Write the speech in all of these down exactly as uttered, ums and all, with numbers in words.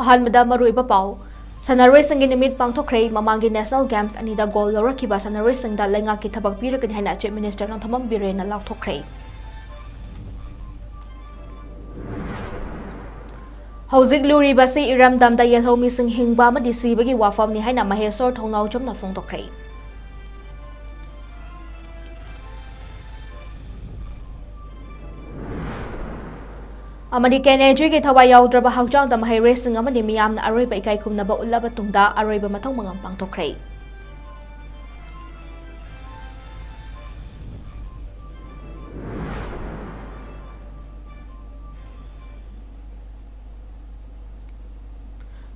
ꯑꯍꯥꯟꯕꯗ ꯃꯔꯨꯑꯣꯏꯕ ꯄꯥꯎ꯫ ꯁꯥꯟꯅꯔꯣꯏꯁꯤꯡꯒꯤ ꯅꯨꯃꯤꯠ ꯄꯥꯡꯊꯣꯛꯈ꯭ꯔꯦ꯫ ꯃꯃꯥꯡꯒꯤ National Games ꯑꯅꯤꯗ gold ꯂꯧꯔꯛꯈꯤꯕ ꯁꯥꯟꯅꯔꯣꯏꯁꯤꯡꯗ ꯂꯩꯉꯥꯛꯀꯤ ꯊꯕꯛ ꯄꯤꯔꯒꯅꯤ ꯍꯥꯏꯅ Chief Minister ꯅꯣꯡꯊꯣꯝꯕꯝ ꯕꯤꯔꯦꯟꯅ ꯂꯥꯎꯊꯣꯛꯈ꯭ꯔꯦ꯫ ꯍꯧꯖꯤꯛ ꯂꯨꯔꯤꯕꯁꯤ ꯏꯔꯝꯗꯝꯗ ꯌꯦꯜꯍꯧꯃꯤꯁꯤꯡ ꯍꯤꯡꯕ ꯑꯃꯗꯤ ꯁꯤꯕꯒꯤ ꯋꯥꯐꯝꯅꯤ ꯍꯥꯏꯅ ꯃꯍꯦꯁꯣꯔ ꯊꯧꯅꯥꯎꯖꯝꯅ ꯐꯣꯡꯗꯣꯛꯈ꯭ꯔꯦ꯫ ꯑꯃꯗꯤ ꯀꯦꯅꯦꯖꯤꯒꯤ ꯊꯋꯥꯏ ꯌꯥꯎꯗ꯭ꯔꯕ ꯍꯛꯆꯥꯡꯗ ꯃꯍꯩꯔꯣꯏꯁꯤꯡ ꯑꯃꯗꯤ ꯃꯤꯌꯥꯝꯅ ꯑꯔꯣꯏꯕ ꯏꯀꯥꯏ ꯈꯨꯝꯅꯕ ꯎꯠꯂꯕ ꯇꯨꯡꯗ ꯑꯔꯣꯏꯕ ꯃꯊꯧ ꯃꯉꯝ ꯄꯥꯡꯊꯣꯛꯈ꯭ꯔꯦ꯫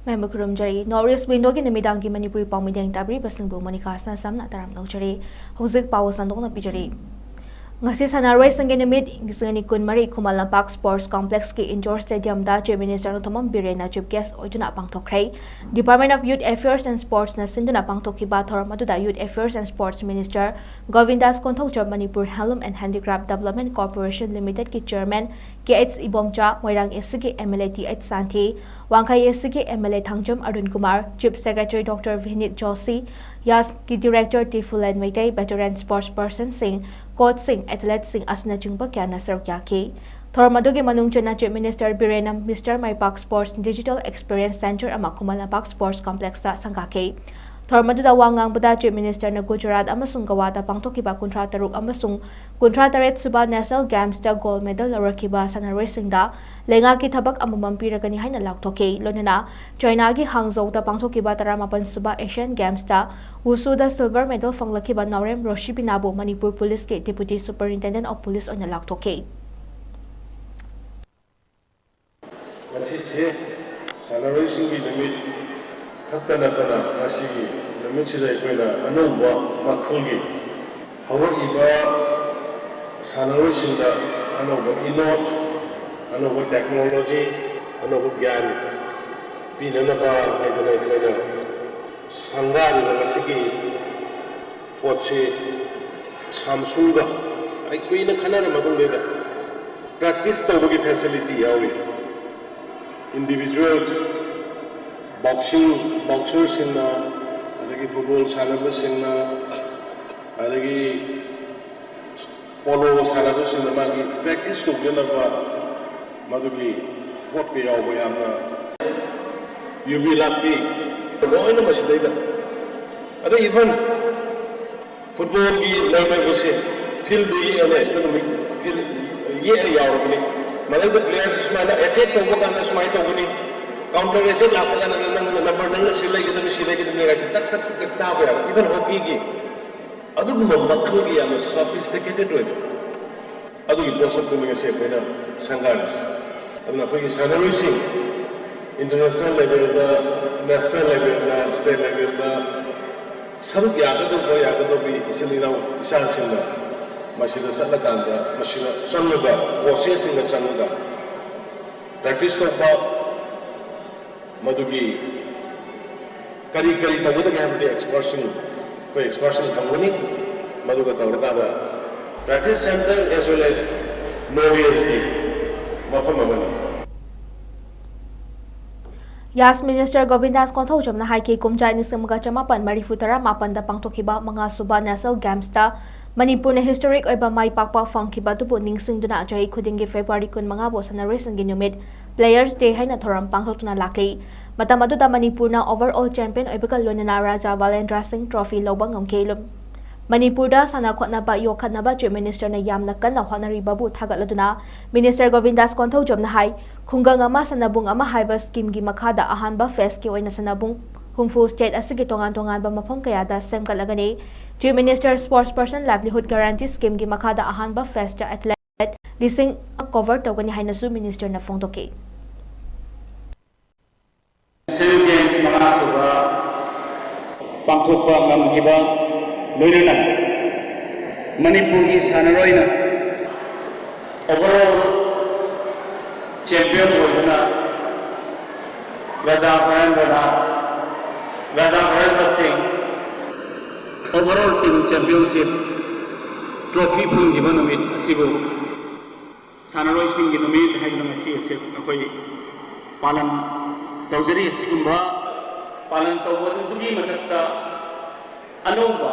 ꯃꯌꯥꯝꯕꯨ ꯈꯨꯔꯨꯝꯖꯔꯤ꯫ North East Window ꯒꯤ ꯅꯨꯃꯤꯗꯥꯡꯒꯤ ꯃꯅꯤꯄꯨꯔꯤ ꯄꯥꯎ ꯃꯤꯠꯌꯦꯡ ꯇꯥꯕꯤꯔꯤꯕꯁꯤꯡꯕꯨ ꯃꯣꯅꯤꯀꯥ ꯁꯅꯥꯁꯝꯅ ꯇꯔꯥꯝꯅ ꯑꯣꯛꯆꯔꯤ꯫ ꯍꯧꯖꯤꯛ ꯄꯥꯎ ꯁꯟꯗꯣꯛꯅ ꯄꯤꯖꯔꯤ꯫ ꯉꯁꯤ ꯁꯥꯟꯅꯔꯣꯏꯁꯤꯡꯒꯤ ꯅꯨꯃꯤꯠ, ꯂꯤꯁꯤꯡ ꯑꯅꯤ ꯀꯨꯟꯃꯔꯤ, ꯈꯨꯃꯟ ꯂꯝꯄꯥꯛ Sports Complex ꯀꯤ indoor stadium ꯗ Chief Minister Nongthombam ꯕꯤꯔꯦꯟꯅ chief guest ꯑꯣꯏꯗꯨꯅ ꯄꯥꯡꯊꯣꯛꯈ꯭ꯔꯦ꯫ Department of Youth Affairs and Sports ꯅ ꯁꯤꯟꯗꯨꯅ ꯄꯥꯡꯊꯣꯛꯈꯤꯕ ꯊꯧꯔꯝ ꯑꯗꯨꯗ Youth Affairs and Sports Minister Gobindas Konthoujam, Manipur Handloom and Handicraft Development Corporation Limited ꯀꯤ Chairman K H Ibomcha, Moirang A C ꯒꯤ M L A T H Shanti, Wangkhei A C ꯒꯤ M L A Thangjam Arun Kumar, Chief Secretaryꯗꯣꯛꯇꯔ ꯚꯤꯅꯤꯠ Joshi, ꯌꯥꯁ ꯀꯤ Director ꯇꯤꯐꯨꯂꯦꯟ Meitei, veteran sports person ꯁꯤꯡ, coach ꯁꯤꯡ, athlete ꯁꯤꯡ ꯑꯁꯤꯅꯆꯤꯡꯕ ꯀꯌꯥꯅ ꯁꯔꯨꯛ ꯌꯥꯈꯤ꯫ ꯊꯧꯔꯝ ꯑꯗꯨꯒꯤ ꯃꯅꯨꯡ ꯆꯟꯅ Chief Minister ꯕꯤꯔꯦꯟꯅ Mister ꯃꯥꯏꯄꯥꯛ Sports Digital Experience Center ꯑꯃ ꯈꯨꯃꯟ ꯂꯝꯄꯥꯛ Sports Complex ꯇ ꯁꯪꯒꯥꯈꯤ꯫ ꯊꯧꯔꯝ ꯑꯗꯨꯗ ꯋꯥ ꯉꯥꯡꯕꯗ Chief Minister ꯅ ꯒꯨꯖꯔꯥꯠ ꯑꯃꯁꯨꯡ ꯒꯋꯥꯗ ꯄꯥꯡꯊꯣꯛꯈꯤꯕ ꯀꯨꯟꯊ꯭ꯔꯥ ꯇꯔꯨꯛ ꯑꯃꯁꯨꯡ ꯀꯨꯟꯊ꯭ꯔꯥ ꯇꯔꯦꯠ ꯁꯨꯕ National Games ꯇ gold medal ꯂꯧꯔꯛꯈꯤꯕ ꯁꯥꯟꯅꯔꯣꯏꯁꯤꯡꯗ ꯂꯩꯉꯥꯛꯀꯤ ꯊꯕꯛ ꯑꯃꯃꯝ ꯄꯤꯔꯒꯅꯤ ꯍꯥꯏꯅ ꯂꯥꯎꯊꯣꯛꯈꯤ꯫ ꯂꯣꯏꯅꯅ ꯆꯥꯏꯅꯥꯒꯤ ꯍꯥꯡꯖꯧꯗ ꯄꯥꯡꯊꯣꯛꯈꯤꯕ ꯇꯔꯥꯃꯥꯄꯟ ꯁꯨꯕ Asian Games ꯇ Wushu ꯗ silver medal ꯐꯪꯂꯛꯈꯤꯕ ꯅꯥꯎꯔꯦꯝ ꯔꯣꯁꯤꯕꯤꯅꯥꯕꯨ ꯃꯅꯤꯄꯨꯔ ꯄꯨꯂꯤꯁꯀꯤ Deputy Superintendent of Police ꯑꯣꯏꯅ ꯂꯥꯎꯊꯣꯛꯈꯤ꯫ ꯉꯁꯤꯁꯦ ꯁꯥꯟꯅꯔꯣꯏꯁꯤꯡꯒꯤ ꯅꯨꯃꯤꯠ ꯈꯛꯇ ꯅꯠꯇꯅ, ꯉꯁꯤꯒꯤ ꯅꯨꯃꯤꯠꯁꯤꯗ ꯑꯩꯈꯣꯏꯅ ꯑꯅꯧꯕ ꯃꯈꯜꯒꯤ ꯍꯧꯔꯛꯏꯕ ꯁꯥꯟꯅꯔꯣꯏꯁꯤꯡꯗ ꯑꯅꯧꯕ ꯏꯅꯣꯠ, ꯑꯅꯧꯕ technology, ꯑꯅꯧꯕ ꯒ꯭ꯌꯥꯟ ꯄꯤꯅꯅꯕ ꯍꯥꯏꯗꯅ ꯑꯩꯈꯣꯏꯅ ꯁꯪꯒꯥꯔꯤꯕ ꯉꯁꯤꯒꯤ ꯄꯣꯠꯁꯤ ꯁꯥꯝꯁꯨꯡꯒ ꯑꯩ ꯀꯨꯏꯅ ꯈꯟꯅꯔ ꯃꯇꯨꯡꯗꯩꯗ practice ꯇꯧꯕꯒꯤ facility ꯌꯥꯎꯔꯤ꯫ Individual ꯕꯣꯛꯁꯤꯡ, ꯕꯣꯛꯁꯔꯁꯤꯡꯅ, ꯑꯗꯒꯤ ꯐꯨꯠꯕꯣꯜ ꯁꯥꯟꯅꯕꯁꯤꯡꯅ, ꯑꯗꯒꯤ ꯄꯣꯂꯣ ꯁꯥꯟꯅꯕꯁꯤꯡꯅ ꯃꯥꯒꯤ ꯄ꯭ꯔꯦꯛꯇꯤꯁ ꯇꯧꯖꯅꯕ ꯃꯗꯨꯒꯤ ꯄꯣꯠꯀ ꯌꯥꯎꯕ ꯌꯥꯝꯅ ꯌꯨꯕꯤ ꯂꯥꯛꯄꯤ ꯂꯣꯏꯅ ꯃꯁꯤꯗꯩꯗ꯫ ꯑꯗ ꯏꯚꯟ ꯐꯨꯠꯕꯣꯜꯒꯤ ꯂꯩꯅꯕꯁꯦ ꯐꯤꯜꯗꯨ ꯌꯦꯛꯑꯅꯦ, ꯁꯤꯗ ꯑꯗꯨꯝ ꯐꯤꯜ ꯌꯦꯛꯑ ꯌꯥꯎꯔꯕꯅꯤ꯫ ꯃꯗꯩꯗ ꯄ꯭ꯂꯦꯌꯔꯁꯤ ꯁꯨꯃꯥꯏꯅ ꯑꯦꯇꯦꯛ ꯇꯧꯕ ꯀꯥꯟꯗ ꯁꯨꯃꯥꯏꯅ ꯇꯧꯒꯅꯤ, ꯀꯥꯎꯟꯇꯔ ꯑꯦꯇꯦꯛ ꯂꯥꯛꯄ ꯀꯥꯟꯗ ꯅꯪꯅ ꯅꯝꯕꯔ ꯅꯪꯅ ꯁꯤ ꯂꯩꯒꯗꯕꯅꯤ, ꯁꯤ ꯂꯩꯒꯗꯕꯅꯤ ꯍꯥꯏꯁꯦ ꯇꯛ ꯇꯛ ꯇꯛ ꯇꯛ ꯊꯥꯕ ꯌꯥꯕ꯫ ꯏꯚꯟ ꯍꯣꯀꯤꯒꯤ ꯑꯗꯨꯒꯨꯝꯕ ꯃꯈꯜꯒꯤ ꯌꯥꯝꯅ ꯁꯣꯐꯤꯁꯇꯤꯀꯦꯇꯦꯠ ꯑꯣꯏꯕ ꯑꯗꯨꯒꯤ ꯄꯣꯠꯁꯛꯇꯨꯅꯤ ꯉꯁꯤ ꯑꯩꯈꯣꯏꯅ ꯁꯪꯒꯥꯔꯤꯁꯤ꯫ ꯑꯗꯨꯅ ꯑꯩꯈꯣꯏꯒꯤ ꯁꯥꯟꯅꯔꯣꯏꯁꯤꯡ ꯏꯟꯇꯔꯅꯦꯁꯅꯦꯜ ꯂꯦꯚꯦꯜꯗ, ꯅꯦꯁꯅꯦꯜ ꯂꯦꯚꯦꯜꯗ, ꯁ꯭ꯇꯦꯠ ꯂꯦꯚꯦꯜꯗ ꯁꯔꯨꯛ ꯌꯥꯒꯗꯧꯕ ꯌꯥꯒꯗꯧꯕꯤ ꯏꯆꯤꯜ ꯏꯅꯥꯎ ꯏꯆꯥꯁꯤꯡꯅ ꯃꯁꯤꯗ ꯆꯠꯂꯀꯥꯟꯗ ꯃꯁꯤꯗ ꯆꯪꯉꯒ, ꯀꯣꯆꯦꯁꯁꯤꯡꯒ ꯆꯪꯉꯒ ꯄ꯭ꯔꯦꯛꯇꯤꯁ ꯇꯧꯕ, ꯃꯗꯨꯒꯤ ꯀꯔꯤ ꯀꯔꯤ ꯇꯧꯒꯗꯒꯦ ꯍꯥꯏꯕꯗꯤ ꯑꯦꯛꯁꯄꯔꯠꯁꯤꯡ, ꯑꯩꯈꯣꯏ ꯑꯦꯛꯁꯄꯔꯠꯁꯤꯡ ꯊꯝꯒꯅꯤ꯫ ꯃꯗꯨꯒ ꯇꯧꯔꯀꯥꯟꯗ practice centre as well as knowledgeꯀꯤ ꯃꯐꯝ ꯑꯃꯅꯤ꯫ ꯌꯥꯁ ꯃꯤꯅꯤꯁꯇꯔ ꯒꯣꯕꯤꯟꯗꯥꯁ ꯀꯣꯟꯊꯧꯖꯝꯅ ꯍꯥꯏꯈꯤ, ꯀꯨꯝꯖꯥ ꯂꯤꯁꯤꯡ ꯑꯃꯒ ꯆꯃꯥꯄꯟ ꯃꯔꯤꯐꯨ ꯇꯔꯥ ꯃꯥꯄꯟꯗ ꯄꯥꯡꯊꯣꯛꯈꯤꯕ ꯃꯉꯥꯁꯨꯕ ꯅꯦꯁꯅꯦꯜ ꯒꯦꯝꯁꯇ ꯃꯅꯤꯄꯨꯔꯅ ꯍꯤꯁꯇꯣꯔꯤꯛ ꯑꯣꯏꯕ ꯃꯥꯏ ꯄꯥꯛꯄ ꯐꯪꯈꯤꯕ ꯑꯗꯨꯕꯨ ꯅꯤꯡꯁꯤꯡꯗꯨꯅ ꯆꯍꯤ ꯈꯨꯗꯤꯡꯒꯤ ꯐꯦꯕ꯭ꯔꯨꯋꯥꯔꯤ ꯀꯨꯟꯃꯉꯥꯕꯨ ꯁꯥꯟꯅꯔꯣꯏꯁꯤꯡꯒꯤ ꯅꯨꯃꯤꯠ, Players Day ꯍꯥꯏꯅ ꯊꯧꯔꯝ ꯄꯥꯡꯊꯣꯛꯇꯨꯅ ꯂꯥꯛꯂꯤ꯫ ꯃꯇꯝ ꯑꯗꯨꯗ ꯃꯅꯤꯄꯨꯔꯅ overall champion ꯑꯣꯏꯕꯒ ꯂꯣꯏꯅꯅ ꯔꯥꯖꯥ ꯕꯥꯂꯦꯟꯗ꯭ꯔ ꯁꯤꯡ trophy ꯂꯧꯕ ꯉꯝꯈꯤ꯫ ꯃꯅꯤꯄꯨꯔꯗ ꯁꯥꯟꯅ ꯈꯣꯠꯅꯕ ꯌꯣꯛꯈꯠꯅꯕ Chief Minister ꯅ ꯌꯥꯝꯅ ꯀꯟꯅ ꯍꯣꯠꯅꯔꯤꯕꯕꯨ ꯊꯥꯒꯠꯂꯗꯨꯅ Minister ꯒꯣꯕꯤꯟꯗꯥꯁ ꯀꯣꯟꯊꯧꯖꯝꯅ ꯍꯥꯏ, ꯈꯨꯡꯒꯪ ꯑꯃ ꯁꯥꯟꯅꯕꯨꯡ ꯑꯃ ꯍꯥꯏꯕ scheme ꯒꯤ ꯃꯈꯥꯗ ꯑꯍꯥꯟꯕ phase ꯀꯤ ꯑꯣꯏꯅ ꯁꯥꯟꯅꯕꯨꯡ ꯍꯨꯝꯐꯨ state ꯑꯁꯤꯒꯤ ꯇꯣꯉꯥꯟ ꯇꯣꯉꯥꯟꯕ ꯃꯐꯝ ꯀꯌꯥꯗ ꯁꯦꯝꯒꯠꯂꯒꯅꯤ꯫ Chief Minister Sports Person Livelihood Guarantee Scheme ꯒꯤ ꯃꯈꯥꯗ ꯑꯍꯥꯟꯕ phase ꯇ athlete ꯂꯤꯁꯤꯡ cover ꯇꯧꯒꯅꯤ ꯍꯥꯏꯅꯁꯨ Minister ꯅ ꯐꯣꯡꯗꯣꯛꯈꯤ꯫ Asian Games ꯃꯉꯥꯁꯨꯕ ꯄꯥꯡꯊꯣꯛꯄ ꯉꯝꯈꯤꯕ ꯂꯣꯏꯅꯅ ꯃꯅꯤꯄꯨꯔꯒꯤ ꯁꯥꯟꯅꯔꯣꯏꯅ overall champion ꯑꯣꯏꯗꯨꯅ ꯔꯥꯖꯥ ꯚꯔꯦꯟꯗ꯭ꯔꯅ, ꯔꯥꯖꯥ ꯚꯔꯦꯟꯗ꯭ꯔ ꯁꯤꯡ overall team championship trophy ꯐꯪꯈꯤꯕ ꯅꯨꯃꯤꯠ ꯑꯁꯤꯕꯨ ꯁꯥꯟꯅꯔꯣꯏꯁꯤꯡꯒꯤ ꯅꯨꯃꯤꯠ ꯍꯥꯏꯗꯨꯅ ꯉꯁꯤ ꯑꯁꯤ ꯑꯩꯈꯣꯏ ꯄꯥꯂꯟ ꯇꯧꯖꯔꯤ꯫ ꯑꯁꯤꯒꯨꯝꯕ ꯄꯥꯂꯟ ꯇꯧꯕꯗꯨꯒꯤ ꯃꯊꯛꯇ ꯑꯅꯧꯕ,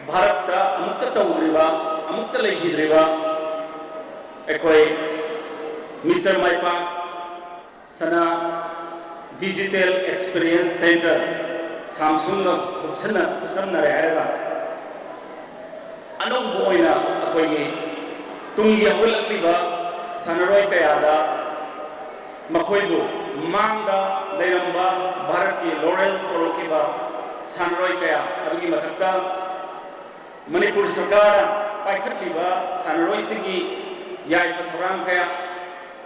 ꯚꯥꯔꯠꯇ ꯑꯃꯨꯛꯇ ꯇꯧꯗ꯭ꯔꯤꯕ, ꯑꯃꯨꯛꯇ ꯂꯩꯈꯤꯗ꯭ꯔꯤꯕ ꯑꯩꯈꯣꯏ ꯃꯤꯁꯇꯔ ꯃꯥꯏꯄꯥꯛ ꯁꯅꯥ ꯗꯤꯖꯤꯇꯦꯜ ꯑꯦꯛꯁꯄꯤꯔꯤꯌꯦꯟꯁ ꯁꯦꯟꯇꯔ ꯁꯥꯝꯁꯨꯡꯒ ꯈꯨꯠꯁꯝꯅ-, ꯈꯨꯠꯁꯝꯅꯔꯦ ꯍꯥꯏꯔꯒ ꯑꯅꯧꯕ ꯑꯣꯏꯅ ꯑꯩꯈꯣꯏꯒꯤ ꯇꯨꯡꯒꯤ ꯍꯧꯒꯠꯂꯛꯂꯤꯕ ꯁꯥꯟꯅꯔꯣꯏ ꯀꯌꯥꯗ ꯃꯈꯣꯏꯕꯨ ꯃꯥꯡꯗ ꯂꯩꯔꯝꯕ ꯚꯥꯔꯠꯀꯤ ꯂꯣꯔꯦꯜꯁ ꯀꯧꯔꯛꯈꯤꯕ ꯁꯥꯟꯅꯔꯣꯏ ꯀꯌꯥ ꯑꯗꯨꯒꯤ ꯃꯊꯛꯇ ꯃꯅꯤꯄꯨꯔ ꯁꯔꯀꯥꯔꯅ ꯄꯥꯏꯈꯠꯂꯤꯕ ꯁꯥꯟꯅꯔꯣꯏꯁꯤꯡꯒꯤ ꯌꯥꯏꯐ ꯊꯧꯔꯥꯡ ꯀꯌꯥ,